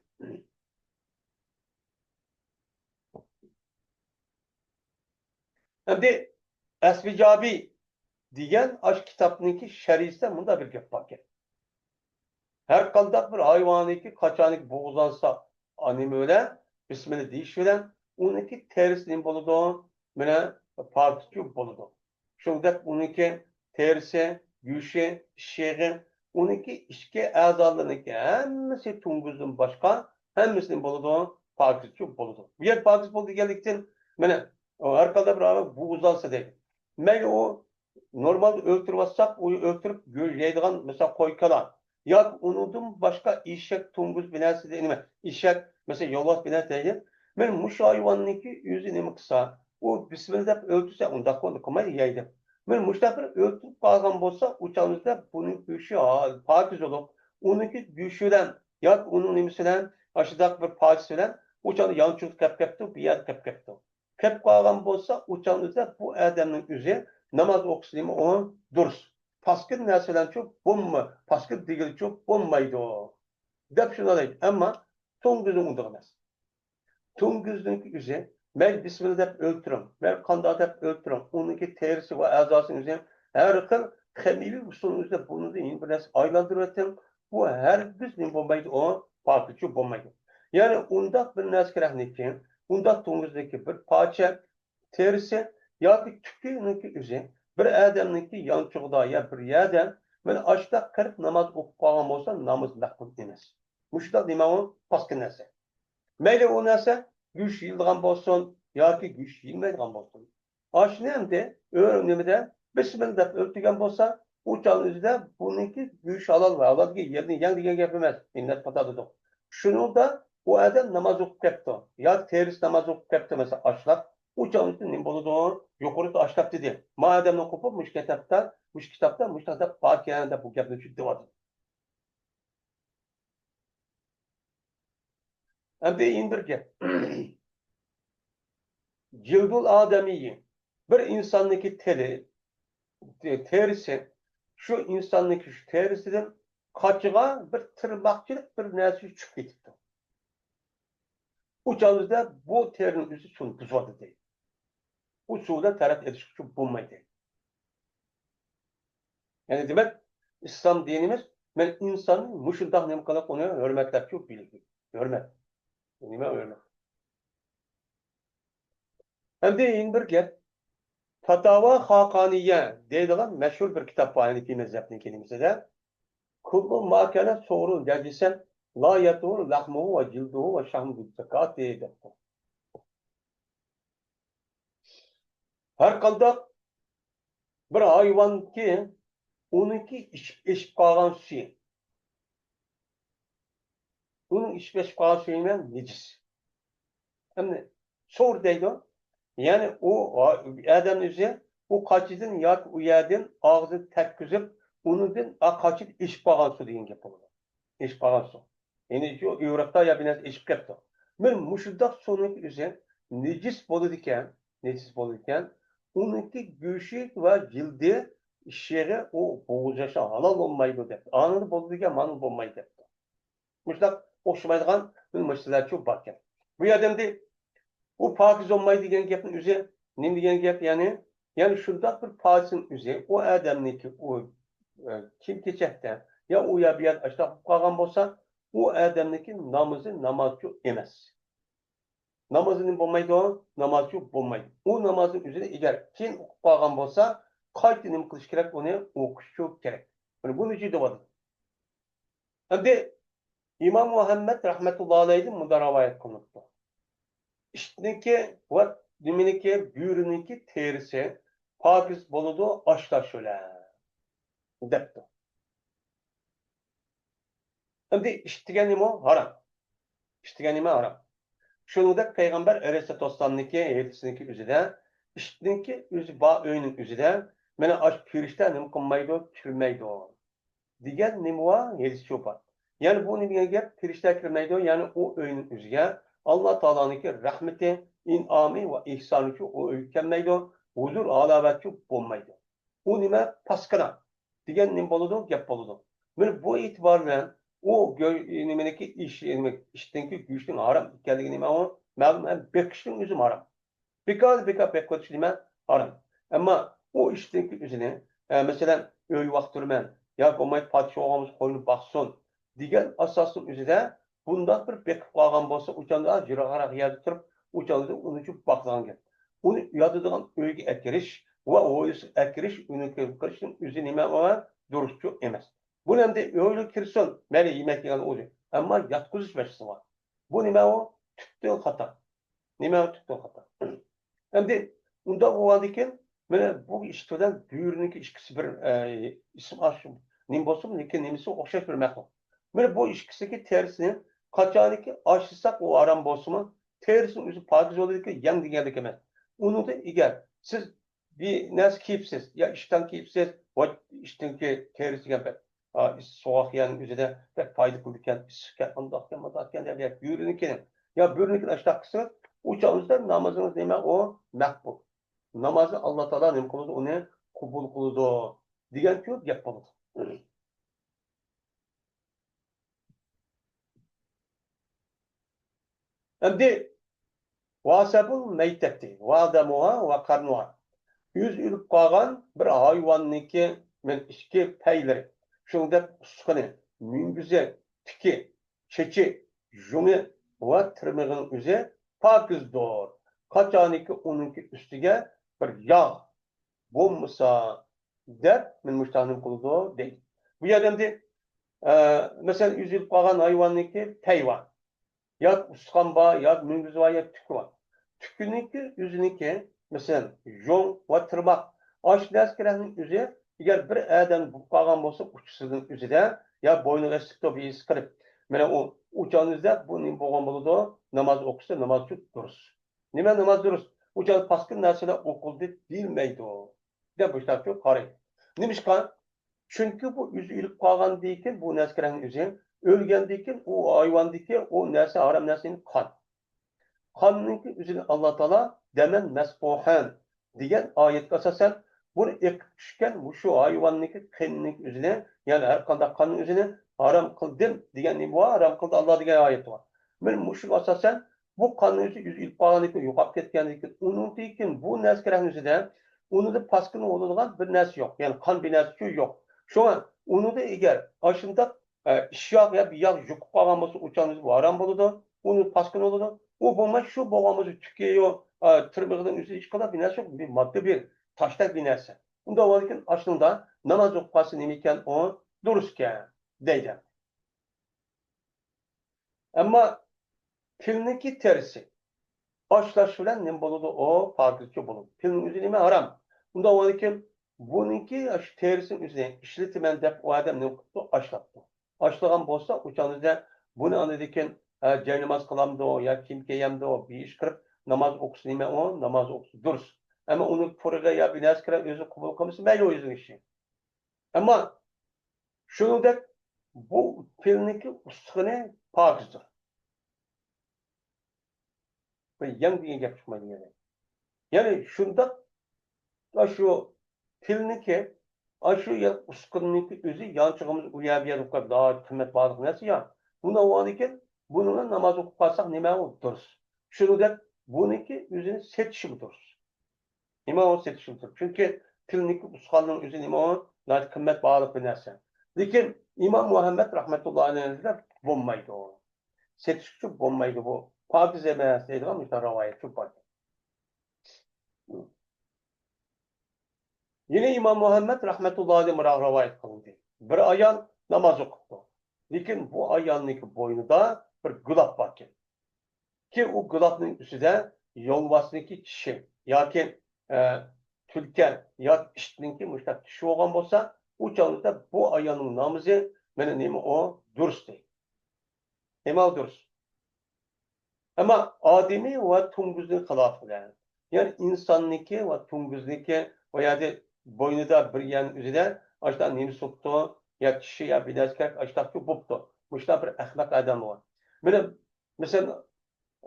ئەمدى ئەسۋىجابى دېگەن ئاشۇ كىتابنىڭكى شەرھىسىدە مۇنداق بىر گەپ باركەن. ھەر قانداق بىر ھايۋاننىڭكى قاچانكى بوغۇزلانسا، نېمە بىلەن، بىسمىللا دېيىش بىلەن، ئۇنىڭكى تېرىسى نېمە بولىدۇ؟ مانا پاكىزچۇ بولىدۇ. شۇنىڭدەك ئۇنىڭكى تېرىسى، گۆشى، ئىششىقى، ئۇنىڭكى ئىچكى ئەزالىرىنىڭكى ھەممىسى توڭگۇزدىن باشقا ھەممىسى نېمە بولىدۇ؟ پاكىزچۇ بولىدۇ. بۇ يەر پاكىز بولدى دېگەنلىكتىن، مانا، ھەر قانداق بىر ئادەم بوغۇزلانسا دەيدۇ. مەيلى ئۇ نورمالدا ئۆلتۈرۈۋاتساق، ئۇ ئۆلتۈرۈپ گۆش يەيدىغان، مەسىلەن، قوي، كالا ياكى ئۇنىڭدىن باشقا ئېشەك، توڭگۇز بىر نەرسە، نېمە، ئېشەك، مەسىلەن، يولۋاس بىر نەرسە دەيدۇ. مەن مۇشۇ ھايۋاننىڭكى ئۆزى نېمە قىلسا، ئۇ بىسمىللا دەپ ئۆلتۈرسە، ئۇنداق قىلمايدۇ، يەيدۇ. مەن مۇشۇنداق بىر ئۆلتۈرۈپ قالغان بولسا، ئۇ چاغدا بۇنىڭ گۆشى پاكىز بولۇپ، ئۇنىڭكى گۆشى بىلەن ياكى ئۇنىڭ نېمىسى بىلەن، ئاشۇنداق بىر پاكىز بىلەن ئۇ چاغدا يانچۇقتا كەپ كەپتۇ، بۇ يەردە كەپ كەپتۇ. كەپ قالغان بولسا، ئۇ چاغدا بۇ ئادەمنىڭ ئۆزى ناماز ئوقۇسا نېمە ئۇ دۇرۇس. پاسكىنا نەرسە بىلەنچۇ بولما-، پاسكىنا دېگىلىچۇ بولمايدۇ، دەپ شۇنداق دەيدۇ. ئەمما توڭگۇزنىڭ ئۇنداق ئەمەس. توڭگۇزنىڭكى ئۆزى، مەيلى بىسمىللا دەپ ئۆلتۈرۈڭ، مەيلى قانداق دەپ ئۆلتۈرۈڭ، ئۇنىڭكى تېرىسى ۋە ئەزاسىنىڭ ئۆزى ھەر خىل خىمىيەۋى ئۇسۇلنىڭ ئۆزىدە بۇنىڭدىن يەنە بىر نەرسە ئايلاندۇرۇۋېتىڭ، بۇ ھەرگىز نېمە بولمايدۇ، ئۇ پاكىزچۇ بولمايدۇ. يەنى ئۇنداق بىر نەرسە كېرەكنىكى، ئۇنداق توڭگۇزنىڭكى بىر پارچە تېرىسى ياكى تۈكىنىڭكى ئۆزى بىر ئادەمنىڭكى يانچۇقىدا يا بىر يەردە مانا ئاشۇنداق قىلىپ ناماز ئوقۇپ قالغان بولسا، نامىزى مەقبۇل ئەمەس. مۇشۇنداق نېمە ئۇ؟ پاسكىنا نەرسە. مەيلى ئۇ نەرسە گۆش يېيىلىدىغان بولسۇن ياكى گۆش يېيىلمەيدىغان بولسۇن. ئاشۇنى ئەمدى ئۆ-، نېمىدە بىسمىللا دەپ ئۆلتۈرگەن بولسا، ئۇ چاغنىڭ ئۆزىدە بۇنىڭكى گۆشى ھالال ۋە ھالال دېگەن يەرنى يەڭ دېگەن گەپ ئەمەس. ئىننەت خاتا دېدۇق. شۇنىڭدا ئۇ ئادەم ناماز ئوقۇپ كەپتۇ ياكى تېرىسى ناماز ئوقۇپ كەپتۇ، مەسىلەن، ئاشلاپ، ئۇ چاغنىڭ ئۆزىدە نېمە بولىدۇ؟ يۇقىرىدا ئاشلاپ دېدى. ما ئادەمنى قوپۇپ مۇشۇ كىتابتا، مۇشۇ كىتابتا مۇشۇنداق دەپ باركەن دەپ بۇ گەپنى چۈشۈپ دەۋاتىدۇ. ئەمدى يەنە بىر گەپ. جىلدۇل ئادەمىي، بىر ئىنساننىڭكى تېرى، تېرىسى، شۇ ئىنساننىڭكى شۇ تېرىسىدىن قاچىغا بىر تىرماقچىلىق بىر نەرسە چۈشۈپ كېتىپتۇ. ئۇ چاغدا بۇ تېرىنىڭ ئۆزى سۇنى بۇزۇۋاتىدۇ. ئۇ سۇ بىلەن تەرەت ئېلىشقا بولمايدۇ. يەنى دېمەك، ئىسلام دىنىمىز مەن ئىنساننى مۇشۇنداق نېمە قىلىپ ئۇنى ھۆرمەتلەپچۇ بىلىدۇ. ھۆرمەت. نېمە ھۆرمەت؟ ئەمدى يەنە بىر گەپ. پاتاۋا خاقانىيە دەيدىغان مەشھۇر بىر كىتاب بار ھەنىفىي مەزھەپنىڭ كېلىمىسىدە. كۇللۇ ما كان صغرا نجسا لا يطهر لحمه وجلده وشحمه بالزكاة دەپتۇ. ھەر قانداق بىر ھايۋانكى، ئۇنىڭكى ئىچىپ ئېشىپ قالغان سۈيى، ئۇنىڭ ئىچىپ ئېشىپ قالغان سۈيى بىلەن نىجىس. ئەمدى سۇغر دەيدۇ. يەنى ئۇ ئادەم ئۆزى ئۇ قاچىدىن ياكى ئۇ يەردىن ئاغزىنى تەگكۈزۈپ، ئۇنىڭدىن ئا قاچىدا ئېشىپ قالغان سۇ دېگەن گەپ بولىدۇ. ئېشىپ قالغان سۇ. يەنى شۇ ئىۋرىقتا يا بىر نەرسە ئېشىپ كەپتۇ. مەن مۇشۇنداق سۇنىڭ ئۆزى نىجىس بولىدىكەن، نىجىس بولىدىكەن، ئۇنىڭكى گۆشى ۋە جىلدى، ئىششىقى ئۇ بوغۇزلاشقا ھالال بولمايدۇ دەپتۇ. ئانىدا بولىدىكەن، مانا بولمايدۇ دەپتۇ. مۇشۇنداق ئوخشىمايدىغان بىر مەسىلىلەرچۇ باركەن. بۇ يەردە ئەمدى ئۇ پاكىز بولمايدۇ دېگەن گەپنىڭ ئۆزى نېمە دېگەن گەپ؟ يەنى، يەنى شۇنداق بىر پاكىزنىڭ ئۆزى، ئۇ ئادەمنىڭكى ئۇ، ئە، كىيىم-كېچەكتە يا ئۇ يەر بۇ يەردە ئاشۇنداق بولۇپ قالغان بولسا، ئۇ ئادەمنىڭكى نامىزى نامازچۇ ئەمەس. نامازى نېمە بولمايدۇ؟ نامازچۇ بولمايدۇ. ئۇ نامازنىڭ ئۆزىنى ئەگەر كېيىن ئوقۇپ قالغان بولسا، قايتا نېمە قىلىش كېرەك؟ ئۇنى ئوقۇشچۇ كېرەك. مانا بۇنى جىددىي دەۋاتىدۇ. ئەمدى ئىمام مۇھەممەد رەھمەتۇللا ئەلەيھىدىن مۇنداق رىۋايەت قىلىنىپتۇ. ئىتنىڭكى ۋە نېمىنىڭكى، بۆرىنىڭكى تېرىسى پاكىز بولىدۇ ئاشلاشلار بىلەن، دەپتۇ. ئەمدى ئىت دېگەن نېمە؟ ھارام. ئىت دېگەن نېمە؟ ھارام. شۇنىڭدەك پەيغەمبەر ئەلەيھىسسالاتۇ ۋەسسالامنىڭكى ھەدىسىنىڭكى ئۆزىدە، ئىتنىڭكى ئۆزى بار ئۆينىڭ ئۆزىدە، مانا ئاشۇ پېرىشتە نېمە قىلمايدۇ؟ كىرمەيدۇ. دېگەن نېمە بار؟ ھەدىس شۇ بار. يەنى بۇ نېمە دېگەن گەپ؟ پېرىشتە كىرمەيدۇ، يەنى ئۇ ئۆينىڭ ئۆزىگە ئاللا تائالانىڭكى رەھمىتى، ئىنئامى ۋە ئېھسانىچۇ ئۇ ئۆيگە كەلمەيدۇ، ھۇزۇر ھالاۋەتچۇ بولمايدۇ. ئۇ نېمە؟ پاسكىنا دېگەن نېمە بولىدۇ؟ گەپ بولىدۇ. مانا بۇ ئېتىبار بىلەن ئۇ گۆ-، نېمىنىڭكى ئىش-، نېمە، ئىتنىڭكى گۆشىنىڭ ھارام ئېكەنلىكى نېمە ئۇ؟ مەلۇم، ھەم بېقىشنىڭ ئۆزىمۇ ھارام. بىكار، بىكار بېقىۋېتىش نېمە؟ ھارام. ئەمما ئۇ ئىتنىڭكى ئۆزىنى، ئە، مەسىلەن، ئۆيگە باقتۇرىمەن ياكى بولمايدۇ پادىشاھ بولغان بولسا قوينى باقسۇن دېگەن ئاساسنىڭ ئۆزىدە بۇنداق بىر بېقىپ قالغان بولسا، ئۇ چاغدا يىراقراق يەردە تۇرۇپ، ئۇ چاغدا ئۇنى چۈپ باقىدىغان گەپ. ئۇنى ياتىدىغان ئۆيگە ئەكىرىش ۋە ھويلىسىغا ئەكىرىش، ئۇنى كىرىپ قېلىشنىڭ ئۆزى نېمە ئۇ؟ دۇرۇسچۇ ئەمەس. بۇنى ئەمدى ھويلىغا كىرسۇن، مەيلى يېمەك يېگەن ئۆزى. ئەمما ياتقۇزۇش مەسىلىسى بار. بۇ نېمە ئۇ؟ تۈپتىن خاتا. نېمە ئۇ تۈپتىن خاتا؟ ئەمدى ئۇنداق بولغاندىكىن، مانا بۇ ئىككى تۈردىن بۆرىنىڭكى ئىككىسى بىر، ئە، ئىسمى ئاشۇ نېمە بولسىمۇ، لېكىن نېمىسى ئوخشاش بىر مەخلۇق. مانا بۇ ئىككىسىنىڭكى تېرىسىنى قاچانكى ئاشلىساق ئۇ ھارام بولسىمۇ، تېرىسىنىڭ ئۆزى پاكىز بولىدىكەن، يەڭ دېگەندەك ئەمەس. ئۇنىڭدىن ئىگەر سىز بىر نەرسە كىيىپسىز، يا ئىشتان كىيىپسىز، ۋاي ئىشتىنكى تېرىسى دېگەن بەك، ئا، سوغۇق يەرنىڭ ئۆزىدە بەك پايدا قىلىدىكەن، ئىسسىقكەن، ئانداقكەن، مۇنداقكەن دەپ، يا بۆرىنىڭكىنى، يا بۆرىنىڭكىنى ئاشتاق قىلسىڭىز، ئۇ چاغدا نامىزىڭىز نېمە ئۇ؟ مەقبۇل. نامازنى ئاللا تائالا نېمە قىلىدۇ؟ ئۇنى قوبۇل قىلىدۇ دېگەن تۈرلۈك گەپ بولىدۇ. ئەمدى ۋاسەبۇل مەيتەتتى ۋادەمۇھا ۋە قەرنۇھا. ئۆزى ئۆلۈپ قالغان بىر ھايۋاننىڭكى مەن ئىچكى پەيلىرى، شۇنىڭدەك ئۇستىخىنى، مۈڭگۈزى، تىكى، چېچى، ژۇڭى ۋە تىرمىغىنىڭ ئۆزى پاكىزدۇر. قاچانكى ئۇنىڭكى ئۈستىگە بىر ياغ بولمىسا، دەپ، مەن مۇشۇنداق نېمە قىلىدۇ، دەيدۇ. بۇ يەردە ئەمدى، ئە، مەسىلەن، ئۈزۈلۈپ قالغان ھايۋاننىڭكى پەي بار. يا ئۇستىخان بار، يا مۈڭگۈزى بار، يا تۈكى بار. تۈكىنىڭكى ئۆزىنىڭكى، مەسىلەن، يۇڭ ۋە تىرماق. ئاشۇ نەرسە كېرەكنىڭ ئۆزى، ئەگەر بىر ئادەم بولۇپ قالغان بولسا، ئۇچىسىنىڭ ئۆزىدە، يا بوينىغا ئېسىپتۇ، بىر ئىش قىلىپ. مانا ئۇ، ئۇ چاغنىڭ ئۆزىدە بۇ نېمە بولغان بولىدۇ؟ ناماز ئوقۇسا، ناماز دۇرۇس. نېمە ناماز دۇرۇس؟ ئۇ چاغدا پاسكىنا نەرسىلەر ئوقۇلدى دېيىلمەيدۇ. دەپ مۇشۇنداق قارايدۇ. نېمىشقا؟ چۈنكى بۇ ئۆزى ئۆلۈپ قالغاندىن كېيىن بۇ نەرسە كېرەكنىڭ ئۆزى، ئۆلگەندىن كېيىن ئۇ ھايۋاندىكى ئۇ نەرسە، ھارام نەرسىنى قان. قاننىڭكى ئۆزىنى ئاللا تائالا دەمەن مەسپۇھەن دېگەن ئايەتكە ئاساسەن، بۇنى ئېقىپ چۈشكەن مۇشۇ ھايۋاننىڭكى قېنىنىڭكى ئۆزىنى، يەنى ھەر قانداق قاننىڭ ئۆزىنى ھارام قىلدىم دېگەن نېمە بار؟ ھارام قىلدى ئاللا دېگەن ئايەت بار. مانا مۇشۇغا ئاساسەن، بۇ قاننىڭ ئۆزى، ئۆزى ئۆلۈپ قالغاندىن كېيىن، يوقاپ كەتكەندىن كېيىن، ئۇنىڭدىن كېيىن بۇ نەرسە كېرەكنىڭ ئۆزىدە ئۇنىڭدا پاسكىنا بولىدىغان بىر نەرسە يوق. يەنى قان بىر نەرسىچۇ يوق. شۇڭا ئۇنىڭدا ئەگەر ئاشۇنداق ئە، ئىش ياغ يا بىر ياغ يۇقۇپ قالغان بولسا، ئۇ چاغدا بۇ ھارام بولىدۇ. ئۇنى پاسكىنا بولىدۇ. ئۇ بولماي، شۇ بولغان بولسا، تۈكى يوق، ئە، تىرمىقىنىڭ ئۆزى ھېچقانداق بىر نەرسە يوق. بىر ماددا بىر تاشتەك بىر نەرسە. ئۇنداق بولغاندىكىن، ئاشۇنىڭدا ناماز ئوقۇپ قالسا نېمە ئىكەن، ئۇ دۇرۇس ئىكەن، دەيدۇ. ئەمما پىلنىڭكى تېرىسى ئاشلاش بىلەن نېمە بولىدۇ؟ ئۇ پاكىزچۇ بولىدۇ. پىلنىڭ ئۆزى نېمە؟ ھارام. ئۇنداق بولغاندىكىن، بۇنىڭكى شۇ تېرىسىنىڭ ئۆزىنى ئىشلىتىمەن دەپ ئۇ ئادەم نېمە قىپتۇ؟ ئاشلاپتۇ. ئاشلىغان بولسا، ئۇ چاغدا بۇنى ئاندىن كېيىن، ئە، جايناماز قىلامدۇ يا كىيىم كىيەمدۇ، بىر ئىش قىلىپ، ناماز ئوقۇسا نېمە ئۇ؟ ناماز ئوقۇسا دۇرۇس. ئەمما ئۇنى پۇرىغا يا بىر نەرسە كىرە ئۆزى قوبۇل قىلمىسا، مەيلى، ئۇ ئۆزىنىڭ ئىشى. ئەمما شۇنىڭدەك بۇ پىلنىڭكى ئۇستىخىنى پاكىزدۇر. بىر يەڭ دېگەن گەپ چىقمايدۇ يەنە. يەنى شۇنداق، ئاشۇ پىلنىڭكى، ئاشۇ يەر ئۇستىخىنىنىڭكى ئۆزى يانچۇقىمىز ئۇ يەر بۇ يەردە قويۇپ، ناھايىتى قىممەت باھالىق نەرسە يا. بۇنى ئالغاندىكىن، بۇنىڭ بىلەن ناماز ئوقۇپ قالساق نېمە ئۇ دۇرۇس. شۇنىڭدەك بۇنىڭكى ئۆزىنى سېتىشىمۇ دۇرۇس. نېمە ئۇ سېتىشىمۇ دۇرۇس. چۈنكى پىلنىڭكى ئۇستىخاننىڭ ئۆزى نېمە ئۇ؟ ناھايىتى قىممەت باھالىق بىر نەرسە. لېكىن ئىمام مۇھەممەد رەھمەتۇللاھى ئەلەيھىدە بولمايدۇ. سېتىشقىچۇ بولمايدۇ بۇ. پاكىز ئەمەس دەيدىغان مۇشۇنداق رىۋايەتچۇ بار. يەنە ئىمام مۇھەممەد رەھمەتۇللاھى ئەلەيھى مۇنداق رىۋايەت قىلىندى. بىر ئايال ناماز ئوقۇپتۇ. لېكىن بۇ ئايالنىڭكى بوينىدا بىر گۇلاپ باركەن. كېيىن ئۇ گۇلاپنىڭ ئۈستىدە يولۋاسنىڭكى چىشى ياكى، ئە، تۈلكە ياكى ئىتنىڭكى مۇشۇنداق چىشى بولغان بولسا، ئۇ چاغدا بۇ ئايالنىڭ نامىزى مانا نېمە ئۇ دۇرۇس دەيدۇ. نېمە ئۇ دۇرۇس. ئەمما ئادىمىي ۋە توڭگۇزنىڭ خىلاپى بىلەن، يەنى ئىنساننىڭكى ۋە توڭگۇزنىڭكى، ئۇ يەردە بوينىدا بىر يەرنىڭ ئۆزىدە ئاشۇنداق نېمىسى بوپتۇ، يا چىشى يا بىر نەرسە كېرەك، ئاشۇنداقچۇ بوپتۇ. مۇشۇنداق بىر ئەخمەق ئادەم بار. مانا، مەسىلەن،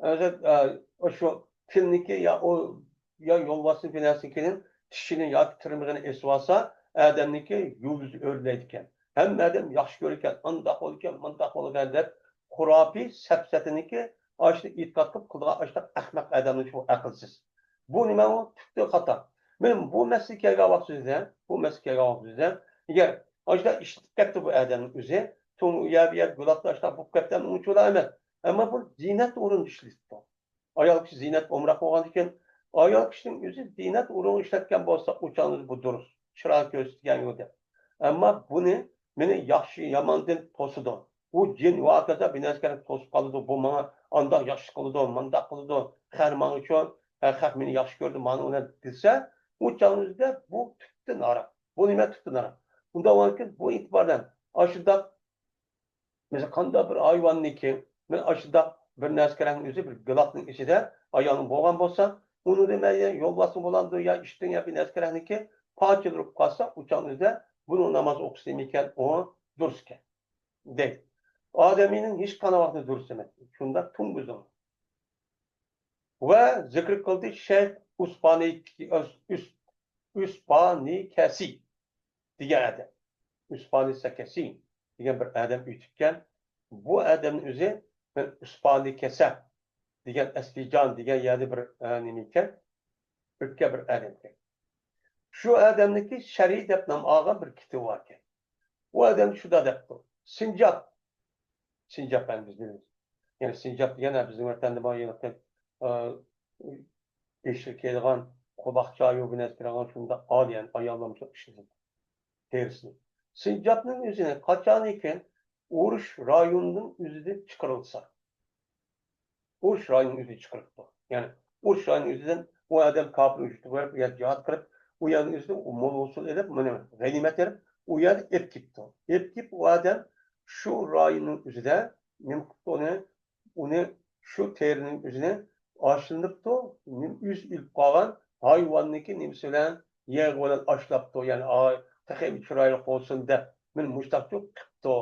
ھازىر، ئە، ئاشۇ پىلنىكى يا ئۇ، يا يولۋاسنىڭكى نەرسىنىڭكىنىڭ چىشىنى ياكى تىرمىقىنى ئېسىۋالسا، ئادەمنىڭكى يۇلدۇزى ئۆرلەيدىكەن. ھەممە ئادەم ياخشى كۆرىدىكەن، ئانداق بولىدىكەن، مۇنداق بولىدىكەن دەپ، خۇراپىي، سەپسەتىنىكى ئاشۇنى ئېتىقاد قىلىپ قىلىدىغان ئاشۇنداق ئەخمەق ئادەمنىڭ شۇ ئەقىلسىز. بۇ نېمە ئۇ؟ تۈپتىن خاتا. مانا بۇ مەسىلىگە كەلگەن ۋاقتىمىزدا، بۇ مەسىلىگە كەلگەن ۋاقتىمىزدا، ئەگەر ئاشۇنداق ئىشلىتىپ كەتتى بۇ ئادەمنىڭ ئۆزى، توڭ يا بۇ يەر گۇلاپتا ئاشۇنداق بولۇپ كەتتى، ئۇنچىۋالا ئەمەس. ئەمما بۇ زىننەت ئورنىدا ئىشلىتىپتۇ. ئايال كىشى زىننەت ئومراق بولغاندىكىن، ئايال كىشىنىڭ ئۆزى زىننەت ئورۇنغا ئىشلەتكەن بولسا، ئۇ چاغدا بۇ دۇرۇس، چىراي كۆرسىتىدىغان يول دەپ. ئەمما بۇنى، مېنى ياخشى ياماندىن توسىدۇ. ئۇ جىن ۋە ھاكازا بىر نەرسىلەرنى توسۇپ قالىدۇ، بۇ ماڭا ئانداق ياخشى قىلىدۇ، مانداق قىلىدۇ، خەق ماڭا شۇ، خەق مېنى ياخشى كۆرىدۇ، مانا ئۇنى دېسە، ئۇ چاغدا بۇ تۈپتىن ھارام. بۇ نېمە تۈپتىن ھارام؟ ئۇنداق بولغاندىكىن بۇ ئېتىبار بىلەن ئاشۇنداق، مەسىلەن، قانداق بىر ھايۋاننىكى، مەن ئاشۇنداق بىر نەرسىلەرنىڭ ئۆزى بىر گىلاكنىڭ ئىچىدە ئايالىڭ بولغان بولسا، ئۇنى مەن يولۋاسمۇ بولامدۇ يا ئىتتىن يا بىر نەرسىلەرنىكى پارچىلىنىپ قالسا، ئۇ چاغنىڭ ئۆزىدە بۇنىڭ ناماز ئوقۇشى نېمىكەن، ئۇ دۇرۇس ئىكەن. دەيدۇ. ئادەمىينىڭ ھېچقانداق ۋاقتىدا دۇرۇس ئەمەس. شۇنداق تۇڭگۇزۇڭ. ۋە زىكىر قىلدى شەيخ ئۇسپانى، ئۇس-، ئۇسپانى كەسى دېگەن ئادەم. ئۇسپانى سەكەسى دېگەن بىر ئادەم ئۆتۈپكەن. بۇ ئادەمنىڭ ئۆزى مەن ئۇسپانى كەسە دېگەن ئەسلىجان دېگەن يەردە بىر، ئە، نېمە ئىكەن؟ ئۆتكەن بىر ئادەم ئىكەن. شۇ ئادەمنىڭكى شەرھى دەپ نام ئالغان بىر كىتابى بار ئىكەن. ئۇ ئادەم شۇنداق دەپتۇ. سىنجاب. سىنجاب، يەنى بىز بىلىمىز. يەنى سىنجاب دېگەن، ھە، بىزنىڭ ۋەتەندە بار، يەنى، ئە، بېشىغا كىيىدىغان قۇلاق جايى، بۇ نەرسە كىرىدىغان شۇنداق ئالىيەن ئاياللار مۇشۇ ئىشلىتىدۇ. تېرىسىنى. سىنجابنىڭ ئۆزىنى قاچانكى ئۇرۇش رايونىنىڭ ئۆزىدىن چىقىرىلسا، ئۇرۇش رايونىنىڭ ئۆزىدىن چىقىرىپتۇ. يەنى ئۇرۇش رايونىنىڭ ئۆزىدىن ئۇ ئادەم كاپىر ۋۇجۇدقا بېرىپ، يا جىھاد قىلىپ، ئۇ يەرنىڭ ئۆزىدىن ئۇ مول ھوسۇل ئېلىپ، مانا غەنىيمەت ئېلىپ، ئۇ يەردە ئېلىپ كېتىپتۇ. ئېلىپ كېلىپ، ئۇ ئادەم شۇ رايوننىڭ ئۆزىدە نېمە قىپتۇ ئۇنى؟ ئۇنى شۇ تېرىنىڭ ئۆزىنى ئاشلىنىپتۇ، نېمە ئۆزى ئۆلۈپ قالغان ھايۋاننىڭكى نېمىسى بىلەن، يېغى بىلەن ئاشلاپتۇ. يەنى، ئاي، تېخى چىرايلىق بولسۇن دەپ، مېنى مۇشتاقچۇ قىپتۇ.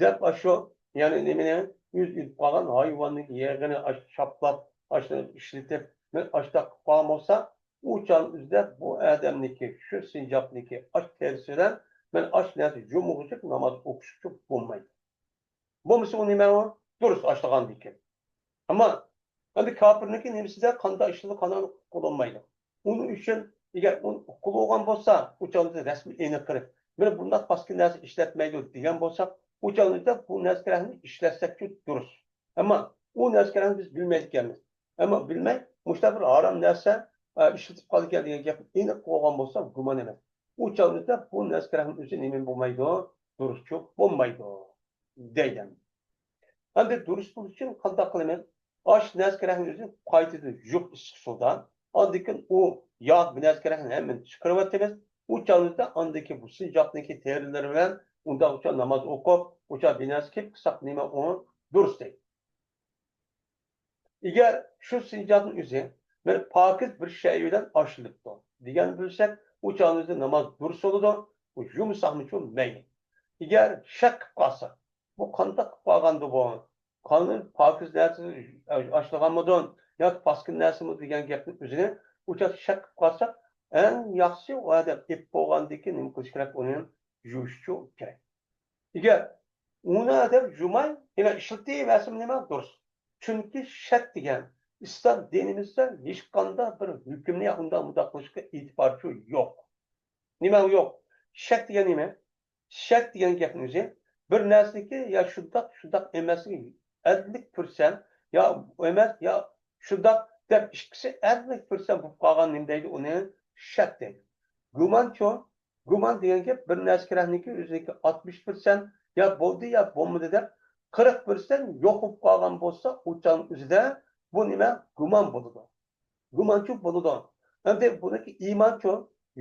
دەپ ئاشۇ، يەنى نېمىنى، ئۆزى ئۆلۈپ قالغان ھايۋاننىڭ يېغىنى ئاش-، چاپلاپ، ئاشۇنى ئىشلىتىپ، مەن ئاشۇنداق قىلىپ قالغان بولسا، ئۇ چاغنىڭ ئۆزىدە بۇ ئادەمنىڭكى، شۇ سىنجابنىڭكى ئاش تېرىسى بىلەن مەن ئاش نەرسە يۇمىغۇچە ناماز ئوقۇشقا بولمايدۇ. بولمىسا ئۇ نېمە ئۇ؟ دۇرۇس ئاشلىغاندىكىن. ئەمما ئەمدى كاپىرنىڭكى نېمىسىدە قانداق ئىشلىدى، قانداق قىلالمايدۇ. ئۇنىڭ ئۈچۈن ئەگەر ئۇنى ئۇقۇپ بولغان بولسا، ئۇ چاغدا رەسمىي ئېنىق قىلىپ، مانا بۇنداق پاسكىنا نەرسە ئىشلەتمەيدۇ دېگەن بولساق، ئۇ چاغدا بۇ نەرسىلەرنى ئىشلەتسەكچۇ دۇرۇس. ئەمما ئۇ نەرسىلەرنى بىز بىلمەيدىكەنمىز. ئەمما بىلمەي، مۇشۇنداق بىر ھارام نەرسە، ئە، ئىشلىتىپ قالىدىكەن دېگەن گەپ ئېنىق بولغان بولسا، گۇمان ئەمەس. ئۇ چاغدا بۇ نەرسىلەرنىڭ ئۆزى نېمە بولمايدۇ؟ دۇرۇسچۇ بولمايدۇ. دەيدۇ. ئەمدى دۇرۇس بولۇش ئۈچۈن قانداق قىلىمىز؟ ئاش نەرسە كېرەكنى ئۆزى قايتىدىن يۇيۇپ ئىسسىق سۇدا. ئاندىن كېيىن ئۇ ياغ بىر نەرسە كېرەكنى ھەممىنى چىقىرىۋېتىمىز. ئۇ چاغدا ئاندىن كېيىن بۇ سىنجاپنىڭكى تېرىلىرى بىلەن ئۇنداق ئۇچا ناماز ئوقۇپ، ئۇچا بىر نەرسە كىيىپ قىلساق نېمە ئۇ دۇرۇس دەيدۇ. ئەگەر شۇ سىنجاپنىڭ ئۆزى بىر پاكىز بىر شەي بىلەن ئاشلىنىپتۇ دېگەن بىلسەك، ئۇ چاغدا ناماز دۇرۇس بولىدۇ، ئۇ يۇمىساقمىچۇ مەيلى. ئەگەر شەك قىلىپ قالسا، بۇ قانداق قىلىپ قالغاندۇ بۇ؟ قانۇن پاكىز نەرسە ئاشلىغانمىدۇ ياكى پاسكىنا نەرسىمۇ دېگەن گەپنىڭ ئۆزىنى ئۇ چاغدا شەك قىلىپ قالساق، ئەڭ ياخشىسى ئۇ ئادەم ئېلىپ بولغاندىن كېيىن نېمە قىلىش كېرەك؟ ئۇنى يۇيۇشچۇ كېرەك. ئەگەر ئۇنى ئادەم يۇماي، يەنە ئىشلىتىۋەرسىمۇ نېمە دۇرۇس؟ چۈنكى شەك دېگەن ئىسلام دىنىمىزدا ھېچقانداق بىر ھۆكۈمنى يا ئۇنداق مۇنداق قىلىشقا ئېتىبارچۇ يوق. نېمە يوق؟ شەك دېگەن نېمە؟ شەك دېگەن گەپنىڭ ئۆزى بىر نەرسىنىڭكى يا شۇنداق، شۇنداق ئەمەسلىكى ئەللىك پىرسەنت يا ئەمەس، يا شۇنداق دەپ ئىككىسى ئەللىك پىرسەنت بولۇپ قالغان نېمە دەيدۇ؟ ئۇنى شەك دەيدۇ. گۇمانچۇ؟ گۇمان دېگەن گەپ بىر نەرسە كېرەكنىڭكى ئۆزىنىڭكى ئاتمىش پىرسەنت يا بولدى يا بولمىدى دەپ قىرىق پىرسەنت يوق بولۇپ قالغان بولسا، ئۇ چاغنىڭ ئۆزىدە بۇ نېمە؟ گۇمان بولىدۇ. گۇمانچۇ بولىدۇ. ئەمدى بۇنىڭكى ئىمانچۇ؟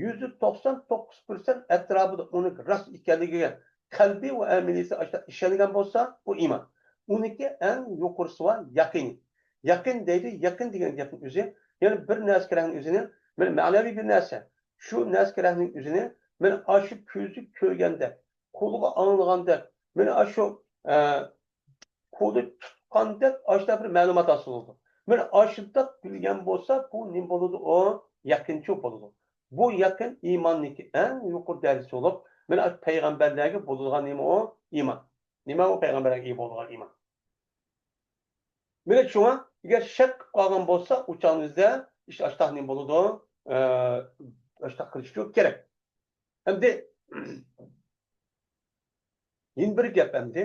يۈزدە توقسان توققۇز پىرسەنت ئەتراپىدا ئۇنىڭ راست ئىكەنلىكىگە قەلبى ۋە ئەمەلىيىتى ئاشۇنداق ئىشەنگەن بولسا، بۇ ئىمان. ئۇنىڭكى ئەڭ يۇقىرىسى بار يەقىن. يەقىن دەيدۇ، يەقىن دېگەن گەپنىڭ ئۆزى، يەنى بىر نەرسە كېرەكنىڭ ئۆزىنى، بىر مەنىۋى بىر نەرسە، شۇ نەرسە كېرەكنىڭ ئۆزىنى، مانا ئاشۇ كۆزى كۆرگەندەك، قۇلىقى ئاڭلىغاندەك، مانا ئاشۇ، ئە، قولى تۇتقاندەك ئاشۇنداق بىر مەلۇمات ھاسىل بولىدۇ. مانا ئاشۇنداق بىلگەن بولسا، بۇ نېمە بولىدۇ؟ ئۇ يەقىنچۇ بولىدۇ. بۇ يەقىن ئىماننىڭكى ئەڭ يۇقىرى دەرىجىسى بولۇپ، مانا ئاشۇ پەيغەمبەرلەرگە بولىدىغان نېمە ئۇ؟ ئىمان. نېمە ئۇ پەيغەمبەرلەرگە ئىگە بولىدىغان ئىمان؟ مانا شۇڭا ئەگەر شەك قىلىپ قالغان بولسا، ئۇ چاغنىڭ ئۆزىدە ئىش ئاشتاق نېمە بولىدۇ؟ ئە، ئاشتاق قىلىشى كېرەك. ئەمدى يەنە بىر گەپ ئەمدى.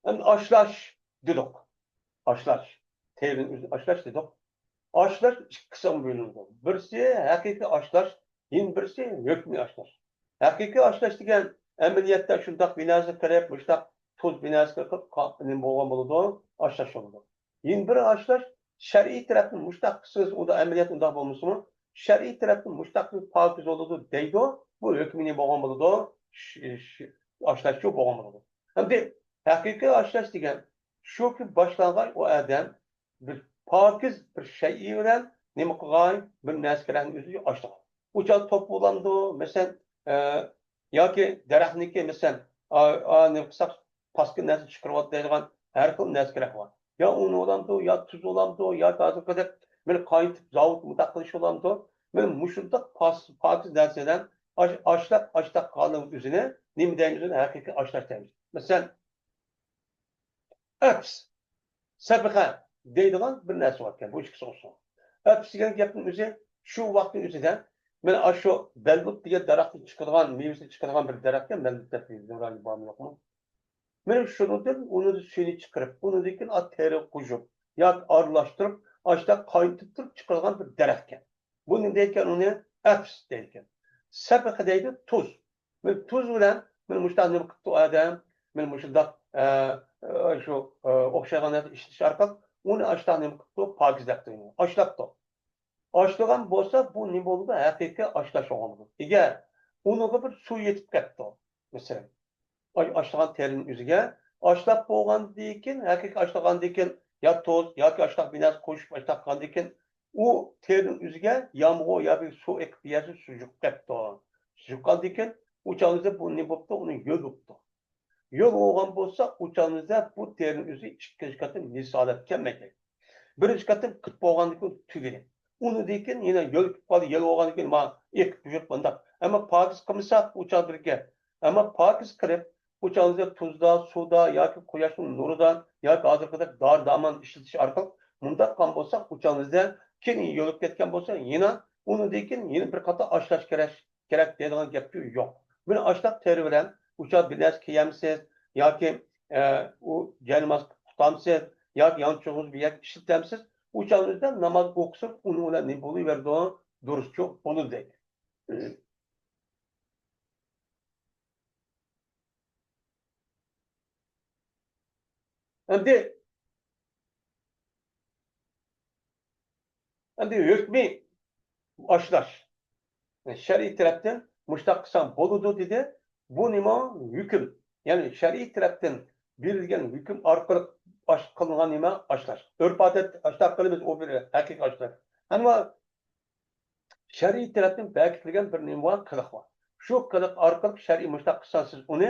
ئەمدى ئاشلاش دېدۇق. ئاشلاش، تېرىنى ئۆزىنى ئاشلاش دېدۇق. ئاشلاش ئىككى قىسىمغا بۆلۈنىدۇ. بىرسى ھەقىقىي ئاشلاش، يەنە بىرسى ھۆكمىي ئاشلاش. ھەقىقىي ئاشلاش دېگەن ئەمەلىيەتتە شۇنداق بىناسى قىلىپ، مۇشۇنداق تۇز بىناسى قىلىپ، قا-، نېمە بولغان بولىدۇ، ئاشلاش بولىدۇ. يەنە بىر ئاشلاش شەرئىي تەرەپتىن مۇشۇنداق قىلسىڭىز، ئۇدا ئەمەلىيەتتە ئۇنداق بولمىسىمۇ، شەرئىي تەرەپتىن مۇشۇنداق قىلىپ پاكىز بولىدۇ دەيدۇ، بۇ ھۆكمى نېمە بولغان بولىدۇ، ش-، ش-، ئاشلاشچۇ بولغان بولىدۇ. ئەمدى ھەقىقىي ئاشلاش دېگەن شۇكى، باشلانغان ئۇ ئادەم بىر پاكىز بىر شەيئى بىلەن نېمە قىلغان، بىر نەرسە كېرەكنى ئۆزى ئاشلىغان. ئۇ چاغدا توپا بولامدۇ، مەسىلەن، ئە، ياكى دەرەخنىكى، مەسىلەن، ئا، ئا، نېمە قىلساق، پاسكىنا نەرسە چىقىرىۋاتىدىغان ھەر خىل نەرسە كېرەك بار. يا ئۇن بولامدۇ، يا تۇز بولامدۇ، يا ھازىرقىدەك مېنى قاينىتىپ زاۋۇت مۇنداق قىلىش بولامدۇ؟ مەن مۇشۇنداق پاس-، پاكىز نەرسىلەر ئاش-، ئاشلاپ، ئاشلاپ قالغان ئۆزىنى نېمە دەيمىز؟ ئۇنى ھەقىقىي ئاشلاش دەيمىز. مەسىلەن، ئەپس، سەبىخە دەيدىغان بىر نەرسە باركەن، بۇ ئىككىسى ئوخشىغان. ئەپس دېگەن گەپنىڭ ئۆزى شۇ ۋاقىتنىڭ ئۆزىدە مانا ئاشۇ بەلبۇت دېگەن دەرەختىن چىقىدىغان، مېۋىسى چىقىدىغان بىر دەرەخكە بەلبۇت دەپ دەيدۇ، رايى بارمۇ يوقمۇ؟ مانا شۇنىڭدىن ئۇنىڭ سۈيىنى چىقىرىپ، ئۇنىڭدىن كېيىن تېرىغا قوشۇپ ياكى ئارىلاشتۇرۇپ، ئاشۇنداق قاينىتىپ تۇرۇپ چىقىدىغان بىر دەرەخكەن. بۇ نېمە دەيدىكەن؟ ئۇنى ئەپس دەيدىكەن. سەبىخە دەيدۇ، تۇز. مانا تۇز بىلەن مانا مۇشۇنداق نېمە قىپتۇ ئادەم، مانا مۇشۇنداق، ئە، ئە، شۇ، ئە، ئوخشايدىغان نەرسە ئىشلىتىش ئارقىلىق ئۇنى ئاشۇنداق نېمە قىپتۇ، پاكىز دەپتۇ، ئاشلاپتۇ. ئاشلىغان بولسا، بۇ نېمە بولىدۇ؟ ھەقىقىي ئاشلاش بولغان بولىدۇ. ئەگەر ئۇنىڭغا بىر سۇ يېتىپ كەتتى، مەسىلەن، ئاش-، ئاشلىغان تېرىنىڭ ئۆزىگە، ئاشلاپ بولغاندىن كېيىن، ھەقىقىي ئاشلىغاندىن كېيىن يا تۇز ياكى ئاشلىغان بىر نەرسە قوشۇپ ئاشلاپ قىلغاندىن كېيىن، ئۇ تېرىنىڭ ئۆزىگە يامغۇر يا بىر سۇ ئېقىپ، بىر يەرسى سۇ يۇقۇپ كەپتۇ. سۇ يۇققاندىن كېيىن ئۇ چاغنىڭدا بۇ نېمە بوپتۇ؟ ئۇنىڭ يۆل بوپتۇ. يۆل بولغان بولسا، ئۇ چاغنىڭدا بۇ تېرىنىڭ ئۆزى ئىككىنچى قېتىم نىجىس ھالەتكە كەلمەيدۇ. بىرىنچى قېتىم قىلىپ بولغاندىن كېيىن تۈگىدى. ئۇنىڭدىن كېيىن يەنە يۆل كېلىپ قالدى، يۆل بولغاندىن كېيىن مانا ئېقىپ يۈرۈپ مۇنداق. ئەمما پاكىز قىلمىساق، ئۇ چاغ بىر گەپ. ئەمما پاكىز قىلىپ، ئۇ چاغدا تۇزدا، سۇدا ياكى قۇياشنىڭ نۇرىدا ياكى ھازىرقىدەك دارى دەرمان ئىشلىتىش ئارقىلىق مۇنداق قىلغان بولساق، ئۇ چاغدا كېيىن يۆلۈپ كەتكەن بولسا، يەنە ئۇنىڭدىن كېيىن يەنە بىر قېتىم ئاشلاش كېرەك، كېرەك دەيدىغان گەپچۇ يوق. مانا ئاشۇنداق تېرە بىلەن ئۇ چاغ بىر نەرسە كىيەمسىز ياكى، ئە، ئۇ جايناماز تۇتامسىز ياكى يانچۇقىڭىزنى بىر يەرگە ئىشلىتەمسىز، ئۇ چاغنىڭدا ناماز ئوقۇسىڭىز، ئۇنىڭ بىلەن نېمە بولۇۋېرىدۇ؟ دۇرۇسچۇ بولىدۇ دەيدۇ. ئەمدى، ئەمدى ھۆكمى ئاشلاش. شەرئىي تەرەپتىن مۇشۇنداق قىلساڭ بولىدۇ دېدى. بۇ نېمە؟ ھۆكۈم. يەنى شەرئىي تەرەپتىن بېرىلگەن ھۆكۈم ئارقىلىق ئاش-، قىلىنغان نېمە؟ ئاشلاش. ئۆرپ-ئادەت ئاشۇنداق قىلىمىز، ئۇ بىر ھەقىقىي ئاشلاش. ئەمما شەرئىي تەرەپتىن بەكىتىلگەن بىر نېمە بار؟ قىلىق بار. شۇ قىلىق ئارقىلىق شەرئىي مۇشۇنداق قىلسا سىز ئۇنى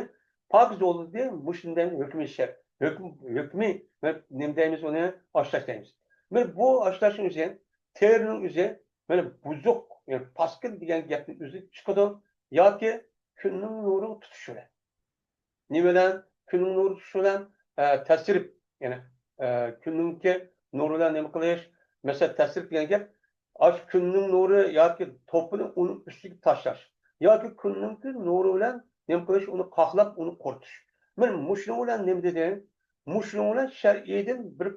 پاكىز بولدى، مۇشۇنداق ھۆكمى شەر-، ھۆكمى، ھۆكمى، نېمە دەيمىز ئۇنى؟ ئاشلاش دەيمىز. مانا بۇ ئاشلاشنىڭ ئۆزى، تېرىنىڭ ئۆزى، مانا بۇزۇق، يەنى پاسكىنا دېگەن گەپنىڭ ئۆزى چىقىدۇ ياكى كۈننىڭ نۇرىغا تۇتۇش بىلەن. نېمە بىلەن؟ كۈننىڭ نۇرى تۇتۇشى بىلەن، ئە، تەسرىپ، يەنى، ئە، كۈننىڭكى نۇرى بىلەن نېمە قىلىش؟ مەسىلەن، تەسرىپ دېگەن گەپ، ئاشۇ كۈننىڭ نۇرى ياكى توپىنى ئۇنىڭ ئۈستىگە تاشلاش ياكى كۈننىڭكى نۇرى بىلەن نېمە قىلىش؟ ئۇنى قاقلاپ، ئۇنى قۇرۇتۇش. مانا مۇشۇنىڭ بىلەن نېمە دېدى؟ مۇشۇنىڭ بىلەن شەرئىيدىن بىر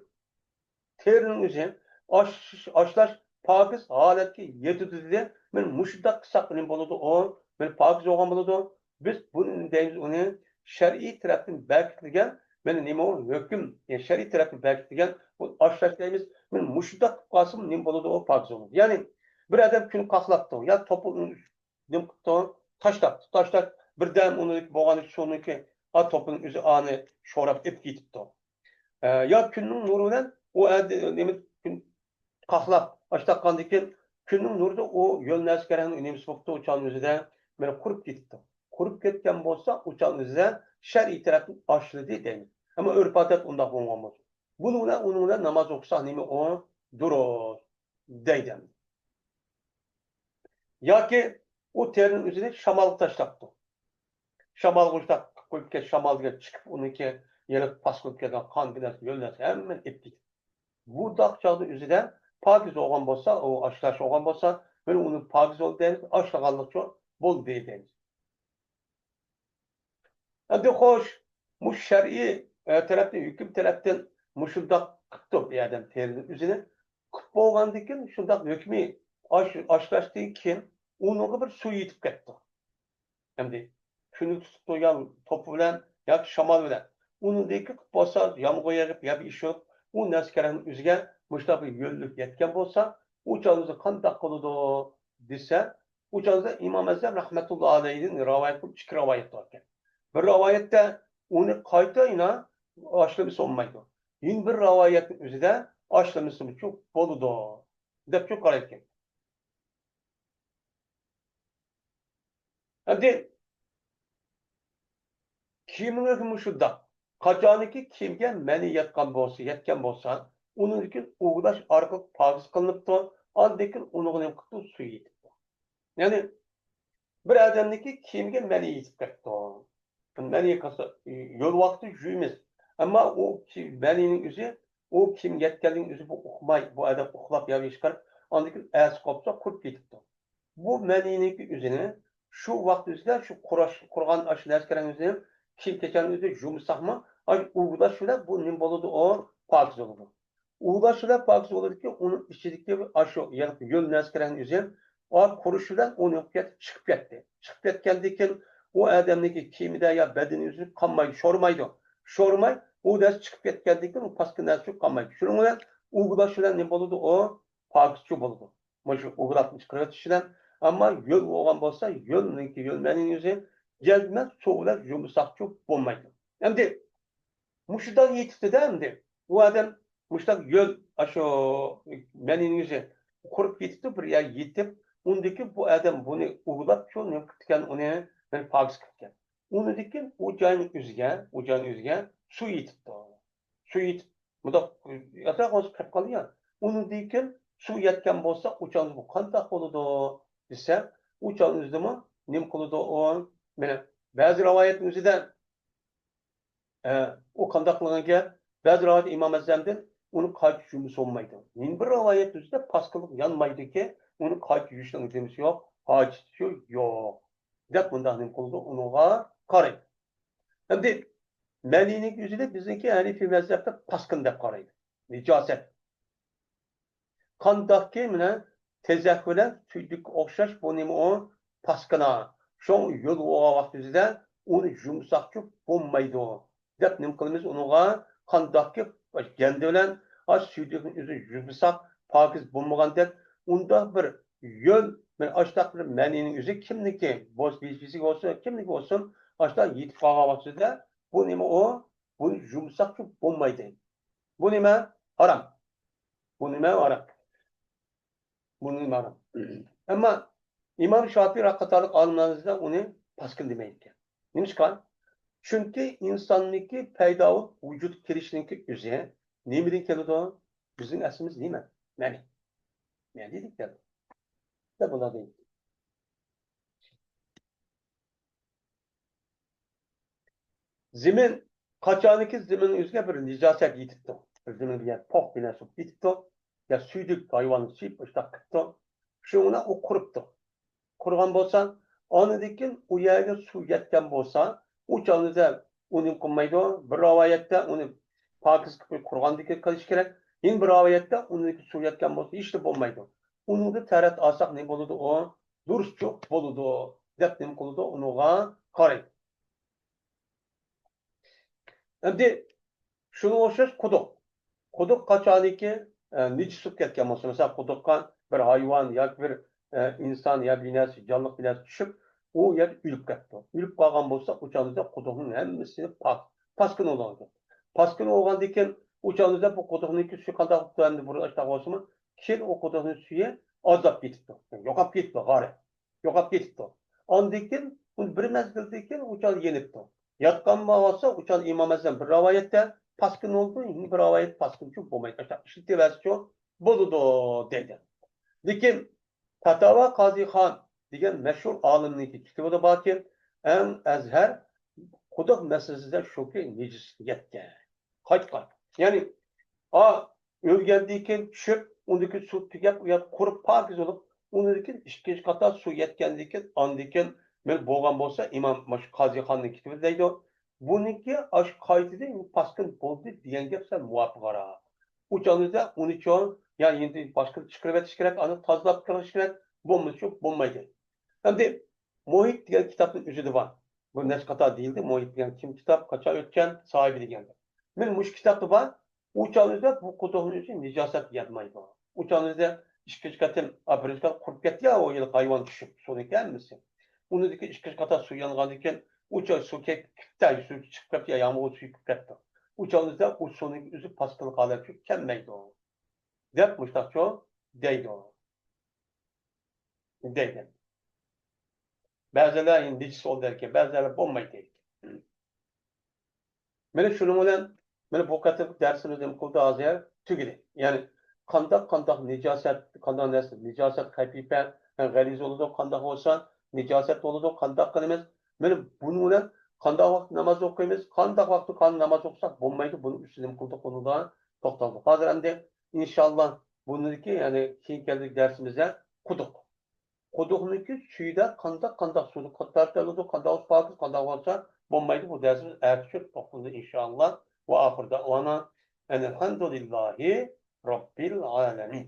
تېرىنىڭ ئۆزى ئاش-، ئاشلاش پاكىز ھالەتكە يېتىدۇ دېدى. مانا مۇشۇنداق قىلساق نېمە بولىدۇ ئۇ؟ مانا پاكىز بولغان بولىدۇ. بىز بۇنى دەيمىز ئۇنى شەرئىي تەرەپتىن بەكىتىلگەن، مانا نېمە ئۇ؟ ھۆكۈم، يەنى شەرئىي تەرەپتىن بەكىتىلگەن بۇ ئاشلاش دەيمىز. مانا مۇشۇنداق قىلىپ قالسىمۇ نېمە بولىدۇ ئۇ؟ پاكىز بولىدۇ. يەنى بىر ئادەم كۈن قاقلاپتۇ، يا توپا نېمە قىپتۇ؟ تاشلاپتۇ. تاشلاپ، بىردەم ئۇنىڭدىكى بولغان سۇنىڭكى، ئا، توپىنىڭ ئۆزى ئانى شوراپ ئېلىپ كېتىپتۇ. ئە، يا كۈننىڭ نۇرى بىلەن ئۇ ئەدى-، نېمە، كۈن قاقلاپ، ئاشتاققاندىن كېيىن كۈننىڭ نۇرىدا ئۇ يۆل نەرسە كېرەكنىڭ نېمىسى بوپتۇ، ئۇ چاغنىڭ ئۆزىدە مانا قۇرۇپ كېتىپتۇ. قۇرۇپ كەتكەن بولسا، ئۇ چاغنىڭ ئۆزىدە شەرئىي تەرەپتىن ئاشلىدى دەيمىز. ئەمما ئۆرپ-ئادەت ئۇنداق بولغان بولسا. بۇنىڭ بىلەن ئۇنىڭ بىلەن ناماز ئوقۇساق نېمە ئۇ؟ دۇرۇس. دەيدۇ. ياكى ئۇ تېرىنىڭ ئۆزىنى شامالغا تاشلاپتۇ. شامالغا شۇنداق قويۇپ كەت، شامال دېگەن چىقىپ، ئۇنىڭكى يەنە پاس بولۇپ كەتكەن قان بىلەن يۆل نەرسە ھەممىنى ئېلىپ كېتىپتۇ. بۇنداق چاغدا ئۆزىدە پاكىز بولغان بولسا، ئۇ ئاشلاش بولغان بولسا، مانا ئۇنى پاكىز بولدى دەيمىز، ئاشلىغانلىقچۇ بولدى دەيمىز. ئەمدى خوش، مۇشۇ شەرئىي، ئە، تەرەپتىن، ھۆكۈم تەرەپتىن مۇشۇنداق قىپتۇ بۇ ئادەم تېرىنى ئۆزىنى. قىپ بولغاندىن كېيىن شۇنداق ھۆكمى ئاش-، ئاشلاشتىن كېيىن ئۇنىڭغا بىر سۇ يېتىپ كەپتۇ. ئەمدى كۈننى تۇتۇپ تۇرغان توپا بىلەن ياكى شامال بىلەن، ئۇنىڭدىن كېيىن بولسا يامغۇر يېغىپ، يەر ئىششىپ، ئۇ نەسكەرەڭنىڭ ئۆزىگە مۇشۇنداق بىر يۆللۈك يەتكەن بولسا، ئۇ چاغدا قانداق قىلىدۇ دېسە، ئۇ چاغدا ئىمام ئەزھەر رەھمەتۇللا ئەلەيھىدىن رىۋايەت قىلىپ ئىككى رىۋايەت بار ئىكەن. بىر رىۋايەتتە ئۇنى قايتا يەنە ئاشلىمىسا بولمايدۇ. يەنە بىر رىۋايەتنىڭ ئۆزىدە ئاشلىمىسىمۇ بولىدۇ دەپچۇ قارايدىكەن. ئەمدى كىيىملىرىمۇ شۇنداق. قاچانكى كىيىمگە مەنى يەتكەن بولسا، يەتكەن بولسا، ئۇنىڭدىن كېيىن ئۇۋىلاش ئارقىلىق پاكىز قىلىنىپتۇ. ئاندىن كېيىن ئۇنىڭغا نېمە قىپتۇ؟ سۇ يېتىپتۇ. يەنى بىر ئادەمنىڭكى كىيىمگە مەنى يېتىپ كەپتۇ. مەنى يېتىپ قالسا، يول ۋاقتى يۇيىمىز. ئەمما ئۇ كى-، مەنىنىڭ ئۆزى، ئۇ كىيىم يەتكەنلىكىنىڭ ئۆزى بۇ ئۇقماي، بۇ ئادەم ئۇخلاپ يا بىر ئىش قىلىپ، ئاندىن كېيىن ئەتىسى قوپسا قۇرۇپ كېتىپتۇ. بۇ مەنىنىڭكى ئۆزىنى شۇ ۋاقىت ئۆزىدە شۇ قۇراش-، قۇرغان ئاشۇ نەرسىلەرنىڭ ئۆزىنى كىيىم كېچەكنىڭ ئۆزىدە يۇمىساقمۇ، ئاشۇ ئۇۋىلاش بىلەن بۇ نېمە بولىدۇ؟ ئۇ پاكىز بولىدۇ. ئۇۋىلاش بىلەن پاكىز بولىدۇكى، ئۇنىڭ ئىچىدىكى ئاشۇ يەنى يۆل نەرسىلەرنىڭ ئۆزى ئا قۇرۇش بىلەن ئۇنىڭ چىقىپ كەتتى. چىقىپ كەتكەندىن كېيىن ئۇ ئادەمنىڭكى كىيىمىدە يا بەدىنى ئۆزى قالمايدۇ، شورىمايدۇ. شورىماي، ئۇ نەرسە چىقىپ كەتكەندىن كېيىن ئۇ پاسكىنا نەرسە قالمايدۇ. شۇنىڭ بىلەن ئۇۋىلاش بىلەن نېمە بولىدۇ؟ ئۇ پاكىزچۇ بولىدۇ. مانا شۇ ئۇۋىلاپنى چىقىرىۋېتىش بىلەن. ئەمما يۆل بولغان بولسا، يۆلنىڭكى يۆل مەنىنىڭ ئۆزى جەزمەن سۇ بىلەن يۇمىساقچۇ بولمايدۇ. ئەمدى مۇشۇنداق يېتىپتۇ-دە ئەمدى. ئۇ ئادەم مۇشۇنداق يۆل، ئاشۇ مەنىنىڭ ئۆزى قۇرۇپ يېتىپتۇ، بىر يەرگە يېتىپ، ئۇندىن كېيىن بۇ ئادەم بۇنى ئۇۋىلاپ شۇ نېمە قىپتىكەن، ئۇنى بىر پاكىز قىپتىكەن. ئۇنىڭدىن كېيىن ئۇ جاينىڭ ئۆزىگە، ئۇ جاينىڭ ئۆزىگە سۇ يېتىپتۇ. سۇ يېتىپ، مۇنداق ياتاق بولسا قېلىپ قالدى يا. ئۇنىڭدىن كېيىن سۇ يەتكەن بولسا، ئۇ چاغدا بۇ قانداق بولىدۇ دېسە، ئۇ چاغنىڭ ئۆزىدىمۇ نېمە قىلىدۇ ئۇ؟ مانا بەزى رىۋايەتنىڭ ئۆزىدە ئە، ئۇ قانداق قىلغان گەپ؟ بەزى رىۋايەت ئىمام ئەزھەمدىن ئۇنى قايتا يۇيمىسا بولمايدۇ. يەنە بىر رىۋايەت ئۆزىدە پاسكىنلىق يانمايدۇكى، ئۇنى قايتا يۇيۇشنىڭ نېمىسى يوق، ھاجىتى يوق، دەپ مۇنداق نېمە قىلىدۇ، ئۇنىڭغا قارايدۇ. ئەمدى مەنىنىڭ ئۆزىنى بىزنىڭكى ھەنىفىي مەزھەپتە پاسكىن دەپ قارايدۇ. نىجاسەت. قانداقكى مانا تېزەك بىلەن سۈيدۈككە ئوخشاش، بۇ نېمە ئۇ؟ پاسكىنا. شۇڭا يۆل بولغان ۋاقتىدا ئۇنى يۇمىساقچۇ بولمايدۇ دەپ نېمە قىلىمىز ئۇنىڭغا؟ قانداقكى گەندە بىلەن ئاش سۈيدۈكنى ئۆزى يۇمىساق پاكىز بولمىغاندەك، ئۇنداق بىر يۆل، مانا ئاشتاق بىر مەنىنىڭ ئۆزى كىمنىكى بولسا، بىزگە بولسۇن، كىمنىكى بولسۇن، ئاشتاق يېتىپ قالغان ۋاقتىدا بۇ نېمە ئۇ؟ بۇنى يۇمىساقچۇ بولمايدۇ. بۇ نېمە؟ ھارام. بۇ نېمە؟ ھارام. بۇ نېمە؟ ھارام. ئەمما ئىمام شافىئى قاتارلىق ئالىملارنىڭ ئۇنى پاسكىنا دېمەيدىكەن. نېمىشقا؟ چۈنكى ئىنساننىڭكى پەيدا بولۇپ ۋۇجۇدقا كېلىشىنىڭكى ئۆزى نېمىدىن كېلىدۇ؟ بىزنىڭ ئەسلىمىز نېمە؟ مەنى. مەنىدىن كېلىدۇ. دەپ بۇلار دەيدۇ. زېمىن، قاچانكى زېمىننىڭ ئۆزىگە بىر نىجاسەت يېتىپتۇ. بىر زېمىن بىر يەر پوق بىر نەرسە بولۇپ يېتىپتۇ. يا سۈيدۈك ھايۋاننى سۆيۈپ، ئاشۇنداق قىپتۇ. شۇنىڭ بىلەن ئۇ قۇرۇپتۇ. قۇرۇغان بولسا، ئاندىن كېيىن ئۇ يەرگە سۇ يەتكەن بولسا، ئۇ چاغدا ئۇ نېمە قىلمايدۇ. بىر رىۋايەتتە ئۇنى پاكىز قىلىپ قۇرۇغاندىن كېيىن قىلىش كېرەك. يەنە بىر رىۋايەتتە ئۇنىڭدىكى سۇ يەتكەن بولسا، ھېچنېمە بولمايدۇ. ئۇنىڭدا تەرەت ئالساق نېمە بولىدۇ ئۇ؟ دۇرۇسچۇ بولىدۇ، دەپ نېمە قىلىدۇ؟ ئۇنىڭغا قارايدۇ. ئەمدى شۇنىڭغا ئوخشاش قۇدۇق. قۇدۇق قاچانكى، ئە، نىجىس بولۇپ كەتكەن بولسا، مەسىلەن، قۇدۇققا بىر ھايۋان ياكى بىر، ئە، ئىنسان يا بىر نەرسە، جانلىق بىر نەرسە چۈشۈپ، ئۇ يەر ئۆلۈپ كەتتى. ئۆلۈپ قالغان بولسا، ئۇ چاغدا قۇدۇقنىڭ ھەممىسى پاك، پاسكىنا بولىدۇ. پاسكىنا بولغاندىن كېيىن، ئۇ چاغدا بۇ قۇدۇقنىڭكى سۈيى قانداق بولۇپتۇ، ئەمدى بۇرۇن ئاشتاق بولسىمۇ، كېيىن ئۇ قۇدۇقنىڭ سۈيى ئازلاپ كېتىپتۇ. يوقاپ كېتىپتۇ، غارەپ. يوقاپ كېتىپتۇ. ئاندىن كېيىن، ئۇ بىر مەزگىلدىن كېيىن ئۇ چاغدا يېنىپتۇ. ياتقان بولسا، ئۇ چاغدا ئىمام ئەزھەم بىر رىۋايەتتە پاسكىنا بولىدۇ، يەنە بىر رىۋايەتتە پاسكىنىچۇ بولمايدۇ. ئاشۇنداق ئىشلىتىۋەرسىچۇ بولىدۇ، دەيدۇ. لېكىن پەتاۋا قازىخان دېگەن مەشھۇر ئالىمنىڭكى كىتابىدا باركى، ئەڭ ئەزھەر قۇدۇق مەسىلىسىدە شۇكى، نىجىسلىككە يەتكەن. قايتقان. يەنى، ئا، ئۆلگەندىن كېيىن چۈشۈپ، ئۇندىن كېيىن سۇ تۈگەپ، ئۇ يەر قۇرۇپ پاكىز بولۇپ، ئۇنىڭدىن كېيىن ئىككىنچى قاتار سۇ يەتكەندىن كېيىن، ئاندىن كېيىن مەن بولغان بولسا، ئىمام ماش-، قازىخاننىڭ كىتابىدا دەيدۇ، بۇنىڭكى ئاشۇ قايتىدىن پاسكىنا بولدى دېگەن گەپ سەل مۇۋاپىقراق. ئۇ چاغدا ئۇنى چوڭ يا يەنە باشقا چىقىرىۋېتىش كېرەك، ئۇنى تازىلاپ تۇرۇش كېرەك، بولمىسا بولمايدۇ. ئەمدى مۇھىت دېگەن كىتابنىڭ ئۆزىدە بار. بۇ نەچچە قاتار دېيىلدى، مۇھىت دېگەن كىم كىتاب، قاچان ئۆتكەن، ساھىبى دېگەندە. مەن مۇشۇ كىتابتا بار، ئۇ چاغدا بۇ قۇدۇقنىڭ ئۆزى نىجاسەت ياتمايدۇ. ئۇ چاغدا ئىككىنچى قېتىم بىرىنچى قېتىم قۇرۇپ كەتتى يا، ئۇ يىلقى ھايۋان چۈشۈپ، سۇنىڭ ھەممىسى. ئۇنىڭدىن كېيىن ئىككىنچى قاتار سۇ يانغاندىن كېيىن، ئۇ چاغ سۇ كەپ-، كېپتە، سۇ چىقىپ كەتتى يا، يامغۇر سۈيى كېلىپ كەتتى. ئۇ چاغدا ئۇ سۇنىڭ ئۆزى پاستىلىق ھالەتكە كەلمەيدۇ، دەپ مۇشۇنداقچۇ دەيدۇ. دەيدۇ. بەزىلەر نىجىس بولىدىكەن، بەزىلەر بولمايدۇ دەيدىكەن. مانا شۇنىڭ بىلەن، مانا بۇ قېتىمقى دەرسىمىز نېمە قىلدى ھازىر؟ تۈگىدى. يەنى قانداق، قانداق نىجاسەت، قانداق نەرسە، نىجاسەت خەپىپە، غەلىز بولىدۇ، قانداق بولسا نىجاسەت بولىدۇ، قانداق قىلىمىز؟ مانا بۇنىڭ بىلەن قانداق ۋاقىتتا ناماز ئوقۇيمىز، قانداق ۋاقىتتا قانداق ناماز ئوقۇساق بولمايدۇ، بۇنىڭ ئۈستىدە نېمە قىلدۇق، بۇنىڭدا توختالدۇق. ھازىر ئەمدى ئىنشاللا بۇنىڭدىكى، يەنى كېيىن كەلگۈدىكى دەرسىمىزدە قۇدۇق. قۇدۇقنىڭكى سۈيىدە قانداق، قانداق سۇنى تارتىۋالىدۇ، قانداق بولسا پاكىز، قانداق بولسا بولمايدۇ، بۇ دەرسىمىز ئەتە چۈشۈپ توختىلىدۇ ئىنشاللا. ۋە ئاخىر دەئۋانا ئەنىلھەمدۇلىللاھى رەببىل ئالەمىن.